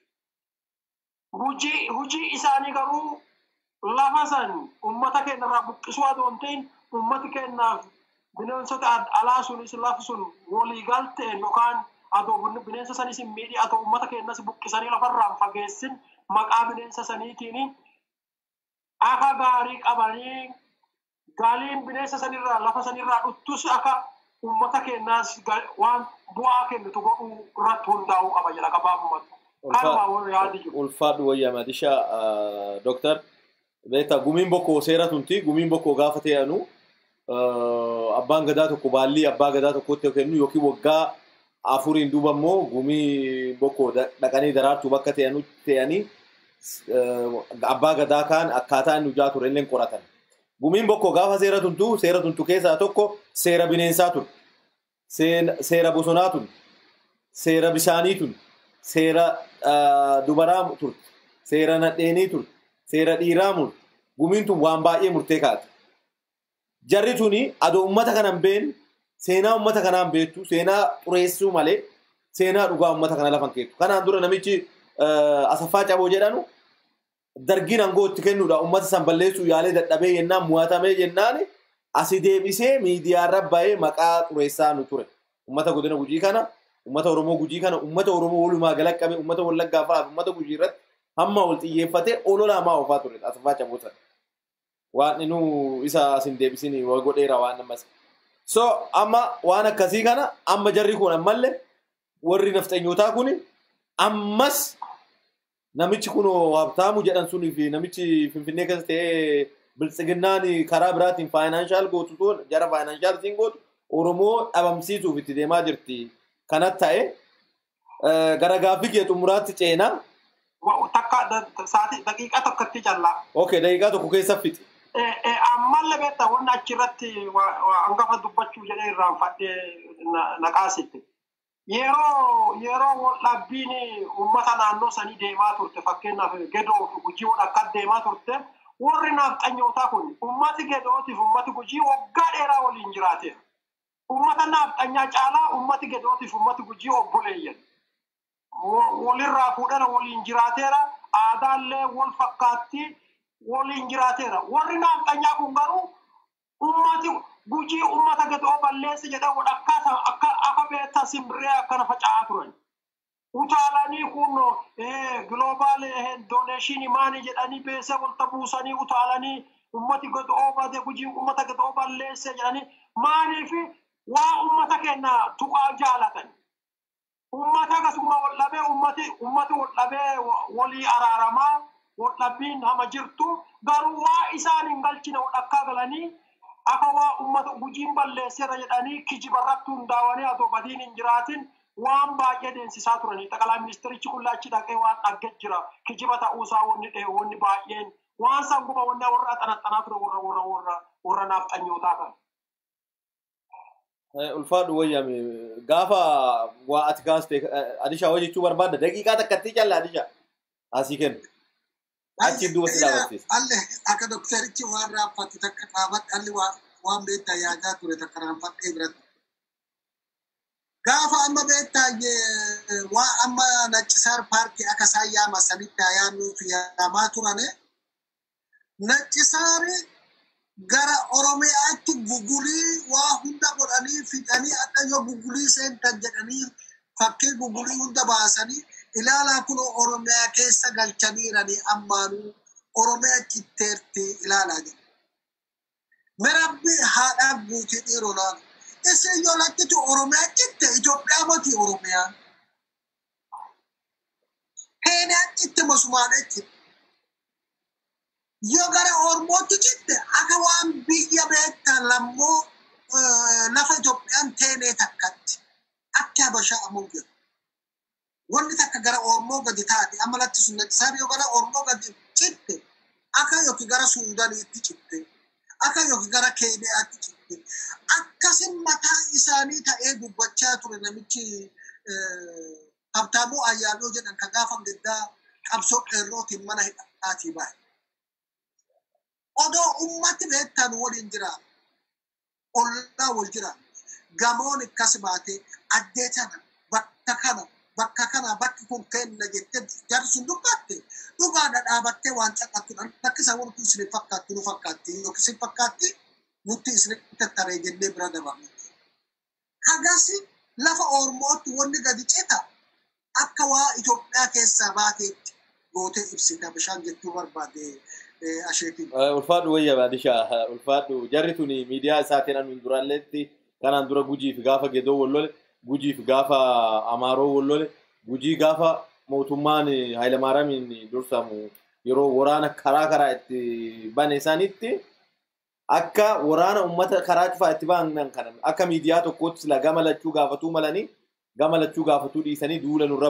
Hujii isaanii garuu lafa san uummata keenya irraa buqqisuu adoo hin ta'in uummati keenyaaf bineensota alaa sunis lafi sun walii galteen yookaan adoo bineensa sanis hin miidhi adoo uummata keenyas buqqisanii lafarraa hin fageessin maqaa bineensa saniitiin akka gaarii qabanii galiin bineensa sanirraa lafa sanirraa dhuttus akka uummata keenyaas waan bu'aa kennitu godhuu irratti hundaa'uu qaba jedha gabaabumatti. Kanuma warri yaadi jiru. Ulfaadhu wayyaa Madisha Dooktar. Beektaa gumiin bokkoo seera tunti gumiin bokkoo gaafa ta'anu abbaan gadaa tokko baallii abbaa gadaa tokkotti kennu yookiin waggaa afuriin duuba immoo gumii bokkoo dhaqanii daraartuu bakka ta'anii abbaa gadaa kaan akkaataa inni hojjaa ture illee qoratan. Gumiin bokkoo gaafa seera tuntu keessaa tokko seera bineensaa ture, seera bosonaa ture, seera bishaanii ture, seera dubaraa ture, seera nadheenii ture, seera dhiiraa murte. Gumiin tun waan baay'ee murtee kaate. Jarri tuni adoo uummata kana hin beekne seenaa uummata kanaa hin beektu, seenaa xureessuu malee seenaa dhugaa uummata kana lafa hin keettu. Kanaan dura namichi Asaffaa Caboo jedhanu dargiin aangoo itti kennuudha uummata san balleessuu yaalee dadhabee jennaan mo'atamee jennaan asii deebisee miidiyaarra bahee maqaa xureessaa nu ture. Uummata godina Gujii kana, uummata Oromoo Gujii kana, uummata Oromoo walumaa gala qabe, uummata Wallaggaa fa'aa uummata Gujii irratti hamma wal xiyyeeffatee olola hamaa oofaa ture Asaffaa Caboo sana. Waan inni isa asin deebisin wal godheera waan ammas. So amma waan akkasii kana amma jarri kun ammallee warri nafxanyootaa kun ammas namichi kun Habtaamu jedhan sunii fi namichi Finfinnee keessa ta'ee biltsiginnaan karaa biraatiin faayinaanshaal gootu sun jara faayinaanshaal siin gootu Oromoo dhabamsiisuuf itti deemaa jirti. Kanat ta'e gara gaaffii kee xumuraatti ceenaa. Takka sa'aatii daqiiqaa tokkotti callaa. Okay, daqiiqaa tokko keessa fixi. Ammallee beektaa wanni achirratti hangafa dubbachuu jedhee irraanfadhee naqaasitti. Yeroo waldhabbiin uummata naannoo sanii deemaa turte fakkeenyaaf Gedoo fi Gujii akka deemaa turte warri naafxanyootaa kun uummati Gedootiif uummati Gujii waggaa dheeraa waliin jiraateera. Uummata naafxanyaa caalaa uummati Gedootiif uummati Gujii obboleeyyan. Walirraa fuudhana waliin jiraateera. Aadaallee wal fakkaatti waliin jiraateera. Warri naafxanyaa kun garuu uummati Gujii uummata Gedoo balleessa jedhan akka akka beektaa simbirree akkana faca'aa turan. Utaalanii kun global donation maani jedhanii beesee walta buusanii utaalanii uummati Gedoo bade Gujii uummata Gedoo balleessa jedhanii maaniif waa uummata keenya tuqaa jaalatan. Uummata akkasuma wal dhabee uummati wal dhabee walii araaramaa wal dhabbiin hama jirtu garuu waa isaan hin galchine walakkaa galanii akka waa uummata Gujiin balleesseera jedhanii kijibarratti hundaa'anii adoo badiin hin jiraatin waan baay'ee deemsisaa turanii. Xaqalaa ministerichi kun achi dhaqee waan dhagge jira. Kijiba ta'uusaa wanni baay'een waan san guba wanni warra xanaxanaa ture warra naafxanyootaa kana. Ulfaadhu wayyaame gaafa waa ati kaaste Adishaa hojii jechuu barbaadda daqiiqaa takkatti calla Adishaa asii kennu. Achi duuba si dhaabachiisa. Alle akka doktorichi waan raaffatte takka dhaabadhe alli waan beektaa yaadaa ture takka raanfadhee biratti. Gaafa amma beektaa waa amma Nachisar paarkii akka isaan yaama sanitti yaamuu fi yaamaa turane Nachisaari gara Oromiyaatti gugulii waa hunda godhanii fixanii akka yoo gugulii seentan jedhanii fakkii gugulii hunda baasanii ilaalaa kun Oromiyaa keessa galchaniiranii ammaanuu Oromiyaa citteerti ilaalaa jedhu. Mirabbi haadhaaf guutii dhiiroo laala. Isin yoo lakkitu Oromiyaa citte Itoophiyaa mati Oromiyaa. Keeniyaan citte masumaan citte. Yoo gara Oromootti citte akka waan biyya beektaa lammoo lafa Itoophiyaan teenee takkatti akka Habashaa ammoo jiru. Wanni takka gara Oromoo gadi taate amma latti sun isaan yoo gara Oromoo gadi citte akka yookiin gara Suudaaniitti citte akka yookiin gara Keeniyaatti citte akkasin mataa isaanii ta'ee dubbachaa ture namichi Habtaamuu Ayyaanoo jedhan kan gaafa gaddaa qabsoo qeerrootiin mana hidhaatii bahe. Odoo ummati beektan waliin jira. Ollaa wal jira. Gamoon akkas baatee addee tana bakka kana bakka kana bakki kun kenna jettee jarri sun dubbatte dhugaadha dhaabattee waan caqattudha. Lakki isa wanti isin fakkaatti nu fakkaatti yookiin isin fakkaatti nutti isin tattaree jennee bira dabarre. Hagasi lafa Oromootti wanni gadi cita akka waa Itoophiyaa keessaa baateetti gootee ibsita bishaan jechuu barbaade asheetiin. Ulfaadhu wayya baadishaa ulfaadhu jarri tuni miidiyaa isaatiin anuun duraalleetti kanaan dura Gujii fi gaafa Gedoo wallole, Gujii fi gaafa Amaaroo wallole, Gujii gaafa mootummaan Hayilamaariyaamiin dursamu yeroo waraana karaa karaa itti bane isaanitti akka waraana uummata karaa cufaa itti bahan kana akka miidiyaa tokkootti sila gama lachuu gaafatuu malanii gama lachuu gaafatuu dhiisanii duula nurra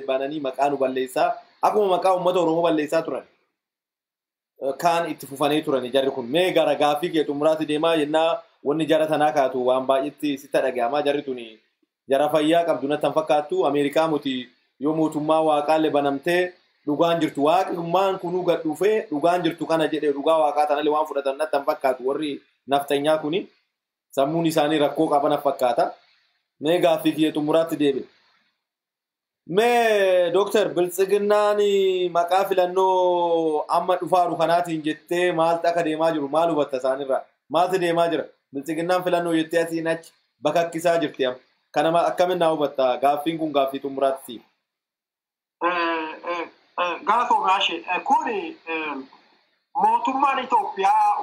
bananii maqaa nu balleessaa akkuma maqaa uummata Oromoo balleessaa turan. Kaan itti fufanii turan jarri kun mee gara gaaffii kee xumuraatti deemaa jennaa wanni jara tanaa kaatu waan baay'eetti sitti dhaga'amaa jarri tuni jara fayyaa qabdu natti hin fakkaattu. Ameerikaa muti yoo mootummaa waaqaallee banamtee dhugaan jirtu waaqummaan kunuu gad dhufee dhugaan jirtu kana jedhee dhugaa waaqaa tanallee waan fudhatan natti hin fakkaatu warri naftanyaa kuni sammuun isaanii rakkoo qaban fakkaata. Mee gaaffii kiyya xumuraatti deebiin. Mee Dooktar Biltsiginnaan maqaa filannoo amma dhufaaru kanaatiin jettee maaltu akka deemaa jiru maal hubatta isaanirraa? Maaltu deemaa jira? Biltsiginnaan filannoo jettee asiin achi bakakkisaa jirti amma. Kana akkamiin naa hubatta? Gaaffiin kun gaaffii xumuraatti siif. Galatoomi Ashee. Kuni mootummaan Itoophiyaa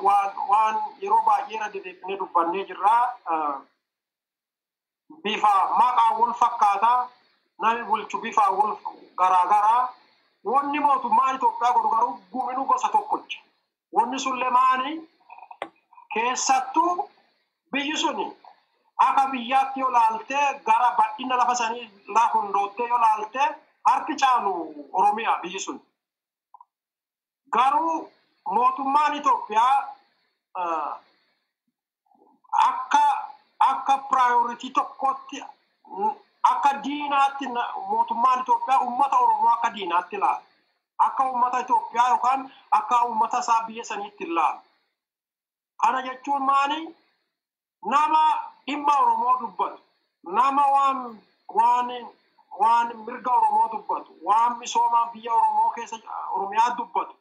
waan yeroo baay'ee irra deddeebinee dubbannee jirra. Bifa maqaa wal fakkaataa namni bulchu bifa wal garaagaraa wanni mootummaan Itoophiyaa godhu garuu guminuu gosa tokkochi. Wanni sun lamaani keessattuu biyyi suni akka biyyaatti yoo laaltee gara bal'ina lafa sanii lafa hundoottee yoo laaltee harki caalu Oromiyaa biyyi sun. Garuu mootummaan Itoophiyaa akka priority tokkotti akka diinaatti mootummaan Itoophiyaa uummata Oromoo akka diinaatti ilaala. Akka uummata Itoophiyaa yookaan akka uummata isaa biyya saniitti ilaala. Kana jechuun maali? Nama dhimma Oromoo dubbatu, nama waan mirga Oromoo dubbatu, waan misooma biyya Oromoo keessa Oromiyaa dubbatu.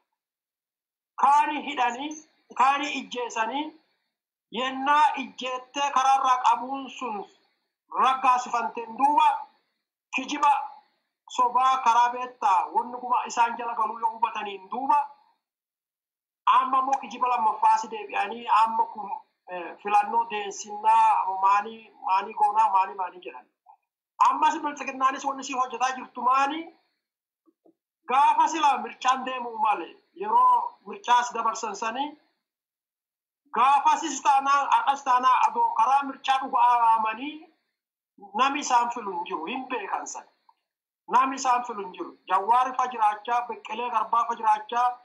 Kaani hidhanii, kaani ijjeesanii, yennaa ijjeettee karaarraa qabuun sun raggaasifanteen duuba kijiba sobaa karaa beektaa wanni kuma isaan jala galuu yoo hubataniin duuba amma immoo kijiba lammaffaas deebi'anii amma kun filannoo deensinnaa maanii maanii goonaa maanii maanii jedhan. Ammas biltsiginnaanis wanni sii hojjetaa jirtu maanii gaafa silaa mirchaan deemuu malee yeroo mirchaas dabarsan sanii gaafasis taanaa har'as taanaa adoo karaa mirchaa dhugaamanii namni isaan filu hin jiru hin beekan sana. Namni isaan filu hin jiru. Jawaari fa jiraachaa, Beqqelee Garbaa fa jiraachaa,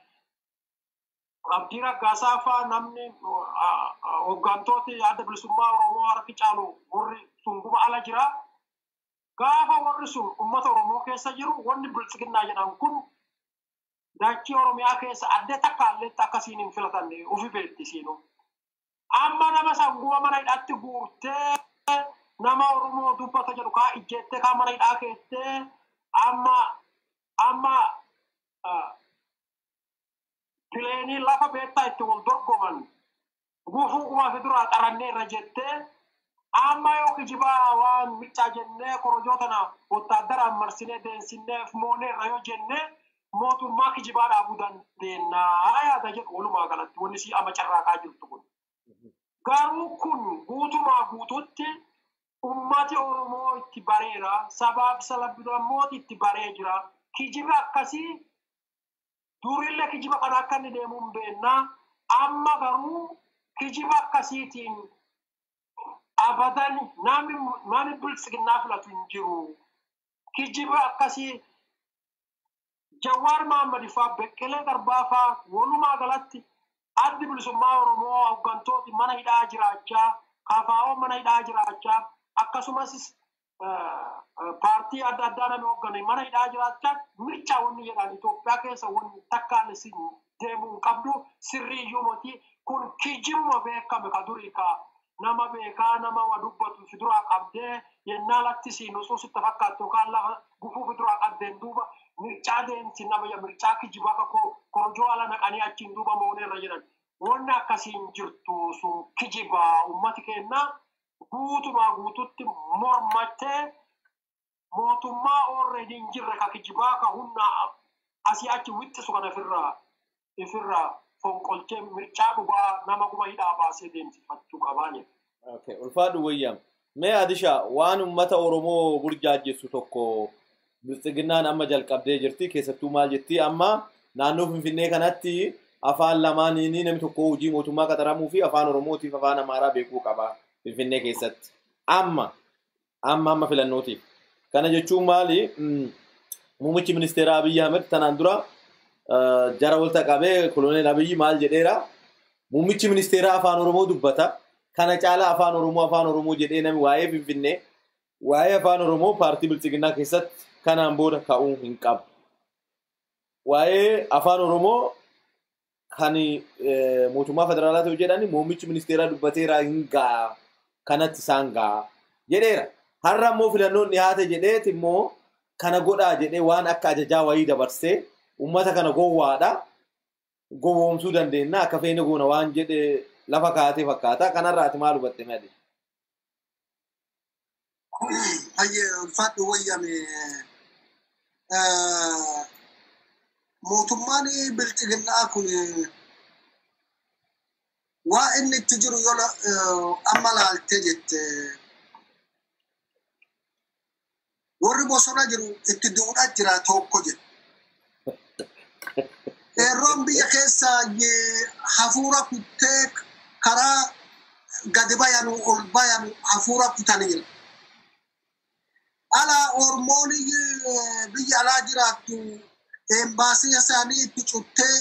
Abdii Raggaasaa fa namni hooggantooti adda bilisummaa Oromoo harki caalu warri sun guma ala jira. Gaafa warri sun uummata Oromoo keessa jiru wanni biltsiginnaa jedhan kun dachii Oromiyaa keessa addee takka alleetti akkasiin hin filatanne ufi beekti siinuu. Amma nama sanguma mana hidhaatti guurtee nama Oromoo dubbata jedhu kaa ijjeettee kaa mana hidhaa keettee amma pileenii lafa beektaa itti wal dorgoman gufuu kumaa fi duraa xarannee irra jettee amma yoo kijibaa waan mircaa jennee korojoo tana wotaaddaraan marsinee deensinneef moonee irra yoo jennee mootummaa kijibaa dhaabuu dandeenyaa yaada jedhu walumaa galatti wanni sii amma carraaqaa jirtu kun. Garuu kun guutumaa guututti ummati Oromoo itti bareera, sabaaf sablammooti itti baree jira. Kijiba akkasii durillee kijiba kana akka inni deemu hin beeknaa. Amma garuu kijiba akkasiitiin abadan namni biltsiginnaa filatu hin jiru. Kijiba akkasii Jawaar Mohaammed faa Beqqelee Garbaa faa walumaa galatti addi bilisummaa Oromoo hooggantooti mana hidhaa jiraachaa, KFO mana hidhaa jiraachaa, akkasumas paartii adda addaa namni hooggane mana hidhaa jiraachaa mirchaa wanni jedhan Itoophiyaa keessa wanni takkaan isin deemuu hin qabdu sirrii iyyuu miti kun kijibuma beekame ka durii ka Nama beekaa nama waa dubbatu fi duraa qabdee yennaa latti siin osoo sitti fakkaattu yookaan lafa gufuu fi duraa qabdeen duuba mircaa deemti nama mircaa kijibaa akka korojoo ala naqanii achiin duuba mooneerra jedhan. Wanni akkasiin jirtu sun kijibaa uummati keenna guutumaa guututti mormattee mootummaa already hin jirre ka kijibaa ka humna asii achi wixxisu kana ifirraa fonqolchee mircaa dhugaa nama kuma hidhaa baasee deemsifachuu qabaa jedha. Okay, ulfaadhu wayyaam. Mee Adisha waan uummata Oromoo burjaajjessu tokko biltsiginnaan amma jalqabdee jirti. Keessattuu maal jetti amma naannoo Finfinnee kanatti afaan lamaaniin namni tokko hojii mootummaa qaxaramuu fi afaan Oromootiif afaan Amaaraa beekuu qaba Finfinnee keessatti. Amma amma amma filannootiif. Kana jechuun maali? Muummichi ministeera Abiyyi Ahmed tanaan dura jara walta qabee koloneel Abiyyi maal jedheera? Muummichi ministeera afaan Oromoo dubbata. Kana caalaa afaan Oromoo jedhee namni waa'ee Finfinnee waa'ee afaan Oromoo paartii biltsiginnaa keessatti kanaan booda ka'uu hin qabu. Waa'ee afaan Oromoo kan mootummaa federaalaa ta'u jedhani muummichi ministeeraa dubbateera hin ga'a kanatti isaan ga'a jedheera. Har'a immoo filannoon dhiyaate jedheet immoo kana godhaa jedhee waan akka ajajaa wayii dabarsee uummata kana gowwaadha. Gowwoomsuu dandeenya akka feene goona waan jedhe lafa kaatee fakkaata. Kanarraa ati maal hubatte mee? Hayyee ulfaadhu wayyame. Mootummaan bilxiginnaa kun waa inni itti jiru yoo amma laaltee jette warri bosona jiru itti duudhaa jira tokko jedhe. Qeerroon biyya keessaa hafuura kuttee karaa gadi bayanu ol bayanu hafuura kutaniira. Alaa Oromoon biyya alaa jiraattu embaasii isaanii itti cuttee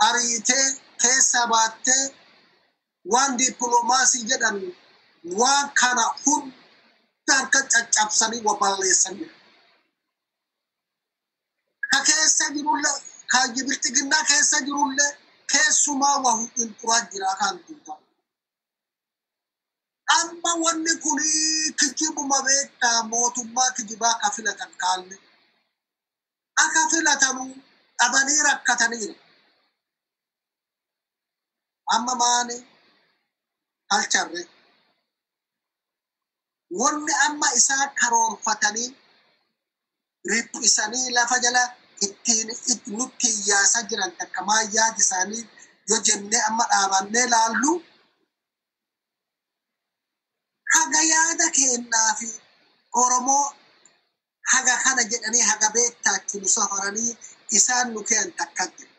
ariitee keessa baattee waan dippiloomaasii jedhan waan kana hunda harka caccabsanii balleessaniiru. Ka keessa jirullee ka bilxiginnaa keessa jirullee keessumaa waa hunduraa jira kan tuuta. Amma wanni kun kijibuma beektaa mootummaa kijibaa ka filatan kaalle. Akka filatanuu dhabanii rakkataniiru. Amma maani halcharre. Wanni amma isaa karoorfatanii riphisanii lafa jala ittiin nutti iyyaasaa jiran takka maan yaadi isaanii yoo jennee amma dhaabannee laallu haga yaada kennaa fi Oromoo haga kana jedhanii haga beektaatti nu safaranii isaan nu kennan takka jira.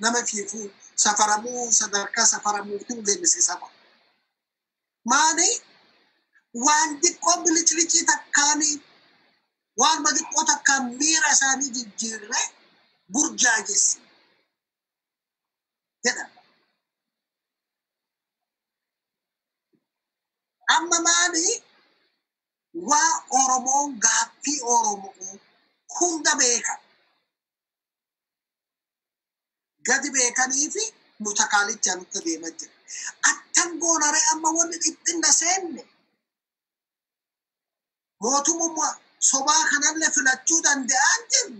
Nama fiifuu safaramuu sadarkaa safaramuutiin deemsisama. Maani waan xiqqoo biliclicii takkaanii waan xiqqoo takkaan miira isaanii jijjiirree burjaajessi jedha. Amma maani waa Oromoon gaaffii Oromoo hunda beeka. Gadi beekanii fi nu takaalichaa nutti deemaa jira. Attan goonaree amma wanni dhiphinna seenne mootummaa sobaa kanallee filachuu danda'an jiru.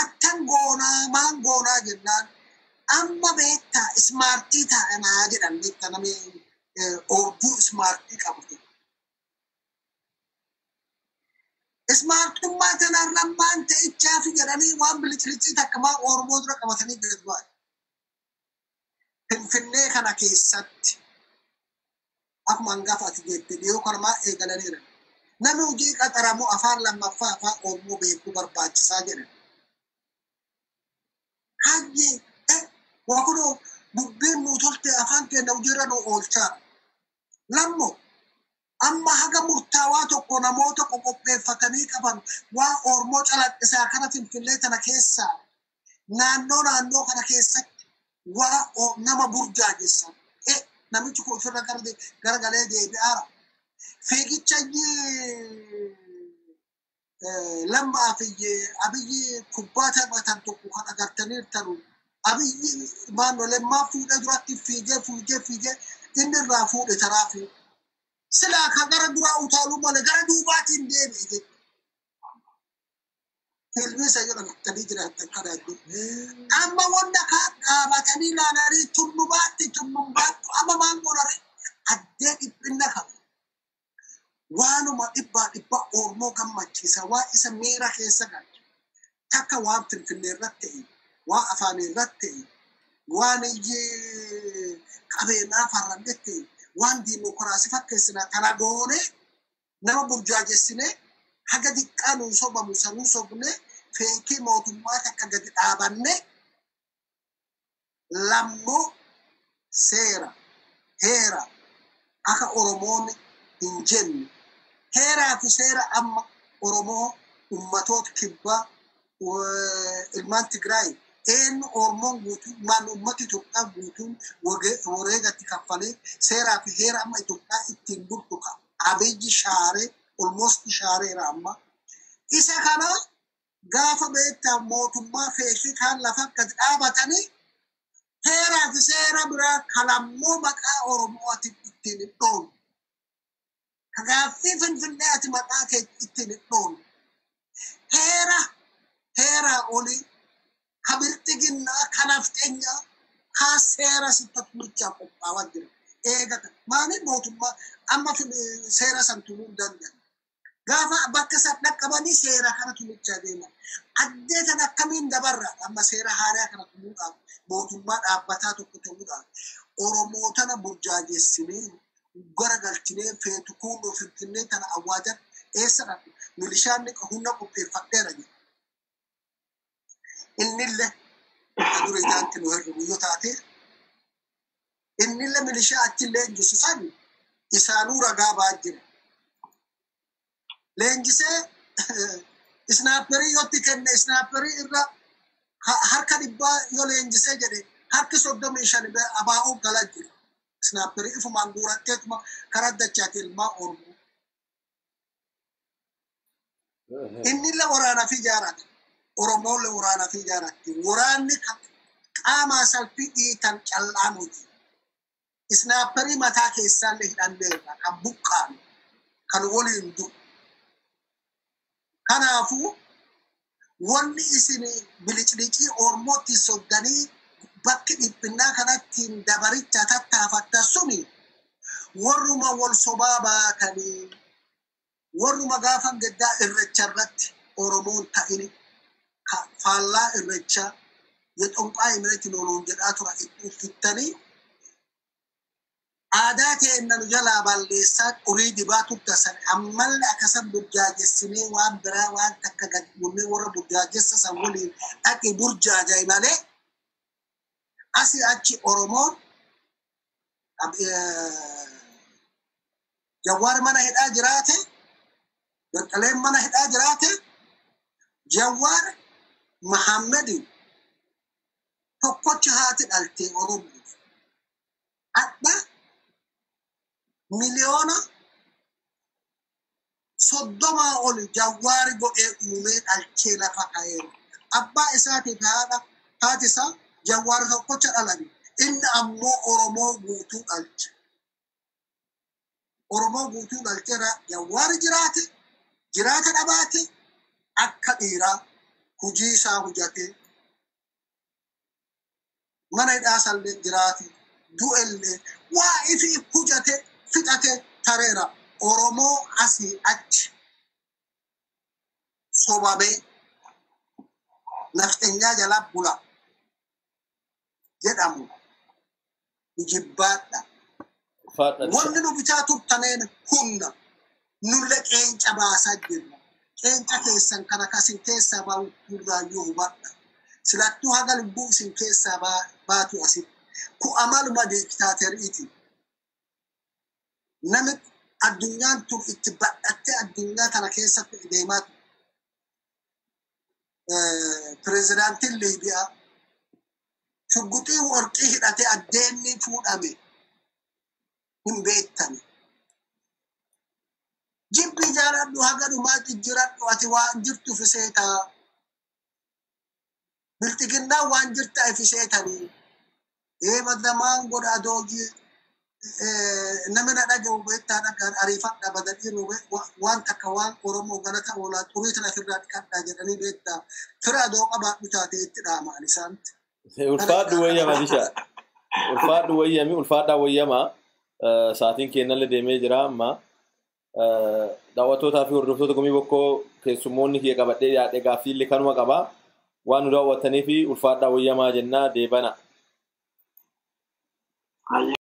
Attan goonaa maan goonaa jennaan amma beektaa ismaartii ta'anaa jedhan beektaa namni oobduu ismaartii qabu. Ismaartummaa kanarra maan ta'ichaa fi jedhanii waan biliclicii takka maa Oromoo dura qabatanii gadi bu'an. Finfinnee kana keessatti akkuma hangafa ati jette dhiyoo kana maa eegalaniira. Namni hojii qaxaramu afaan lammaffaa afaan Oromoo beekuu barbaachisaa jedhan. Hayyee waa kunoo dubbiin nuu tolte afaan keenya hojiirra nu oolchaa. Lammoo amma haga murtaawaa tokko namoota qoqopheeffatanii qaban waa Oromoo calaqqisaa kana Finfinnee tana keessaa naannoo naannoo kana keessatti waa nama burjaajessan. Namichi kun ofirra garagalee deebi'aara. Fiigicha lammaa fi Abiyyi kubbaa taphatan tokko kan agartaniirtanu Abiyyi maannoo Lammaa fuudhee duratti fiigee fiigee fiigee inni irraa fuudhe taraa fi silaa kan gara duraa utaaluu malee gara duubaatiin deebi'e jechuudha. Filmii isa jedhan akkanii jiraatan kana jechuudha. Amma wanta kaan dhaabatanii ilaalanii tunnubaatti tunnumbaatti amma maan godhare addee dhiphinna qaba. Waanuma dhibbaa dhibbaa Oromoo gammachiisa waan isa miira keessa galcha. Takka waan Finfinnee irratti ta'e, waan afaanii irratti ta'e, waan qabeenyaa farrandee ta'e, waan diimokiraasii fakkeessinaa kana goone nama burjaajessinee haga diqqaa nuun sobamu sanuu sobne feekii mootummaa takka gadi dhaabanne lammoo seera heera akka Oromoon hin jenne heeraa fi seera amma Oromoo ummatoota kibbaa ilmaan Tigraay eenyu Oromoon guutuun maal uummata Itoophiyaa guutuun wareegatti kaffalee seeraa fi heera amma Itoophiyaa ittiin bultu Abiyyi shaaree almost shaareera amma. Isa kana gaafa beektaa mootummaa feekii kaan lafa gadi dhaabatanii heeraa fi seera biraa kalammoo maqaa Oromoo ati ittiin hin dhoonu. Gaaffii Finfinnee ati maqaa kee ittiin hin dhoonu. Heera heeraa olii ka birxiginnaa ka nafxeenyaa ka seera sitti bulchaa qophaawaa jira. Eegata maaliif mootummaa amma seera san tumuu hin danda'an. Gaafa bakka san dhaqqabanii seera kana tumichaa deeman. Addee kana akkamiin dabarra amma seera haaraa kana tumuudhaaf mootummaa dhaabbataa tokko ta'uudhaaf Oromoo tana burjaajessinee garagalchinee feetu kuunoo Finfinnee tana awwaajan eessa dhaqu milishaan humna qopheeffadheera jedha. Innillee kan dura ijaanti nu hirribu yoo taate innillee milishaa achillee leenjisu san isaanuu ragaa ba'aa jira. Leenjisee isnaapperii yoo itti kenne isnaapperii irra harka 100 yoo leenjisee jedhe harki 35 abaa'oo galaa jira. Isnaapperii ifumaan guuratteetuma karaa dachaati ilmaa Oromoo. Innillee waraana fi ijaarate. Oromoollee waraana fi ijaaratti. Waraanni qaamaa salphii dhiitan callaa miti. Isnaapperii mataa keessaallee hidhanneerra kan buqqaanu kan waliin du'u. Kanaafuu wanni isin biliclicii Oromootti soddanii bakki dhiphinnaa kanatti dabaricha tattaafatta suni warruma wal sobaa baatanii warruma gaafa gaddaa irreecha irratti Oromoon ta'ini faallaa irreecha የጠንቋይ እምነት ነው ነው jedhaa tura itti uffittanii aadaa keenya nu jalaa balleessaa xurii dibaa turtan ammallee akkasan burjaajessinee waan biraa waan takka gad uumnee warra burjaajessa san waliin dhaqi burjaajai malee asii achi Oromoon Jawaar mana hidhaa jiraate Baqqaleen mana hidhaa jiraate Jawaar Mahammadi tokkocha haati dhaltee Oromoo adda 30 miliyoona ol Jawaar godhee uumee dhalchee lafa kaa'eera. Abbaa isaatiif haadha haati isaa Jawaar tokkocha dhalani. Inni ammoo Oromoo guutuu dhalche. Oromoo guutuu dhalcheera Jawaar jiraate jiraata dhabaate akka dhiiraa hojii isaa hojjatee mana hidhaa sallee jiraate du'ellee waa ifii hojjate fixate tareera. Oromoo asii achi sobamee nafxeenyaa jala bula jedhamu jibbaadha. Wanni nu bitaa turtaneen humna nullee qeenca baasaa jirra. Qeenca keessan kana kasin keessaa ba'u irraayyuu hubadha. Silattuu haga lubbuu isin keessaa baatu asitti. Ku amaluma diktaateriiti. Namni addunyaan tun itti badhattee addunyaa kana keessatti deemaa ture. Pireezidaantiin Liibiyaa shugguxii warqii hidhatee addeenni fuudhame hin beektani. Jibbi jaaladhu haga dhumaa jijjiiradhu ati waan jirtu fiseetaa. Bilxiginnaa waan jirta ifiseetanii. Eebadamaan godha adoogii namni na dhaga'u beektaa dhagaan ariifadha badadhiiru waan takka waan Oromoo galata oolaa xurii tana ofirraa dhiqadhaa jedhanii beektaa fira adoo qabaadhu taatee itti dhaamaan isaanitti. Ulfaadhu wayyama Disha. Ulfaadhu wayyami ulfaadhaa wayyama. Sa'aatiin kennallee deemee jira amma. Daawwattootaa fi hordoftoota gumii bokkoo keessummoonni kiyya qabadhee dhiyaadhe gaaffiillee kanuma qaba. Waan nu daawwattanii fi ulfaadhaa wayyamaa jennaa deebana.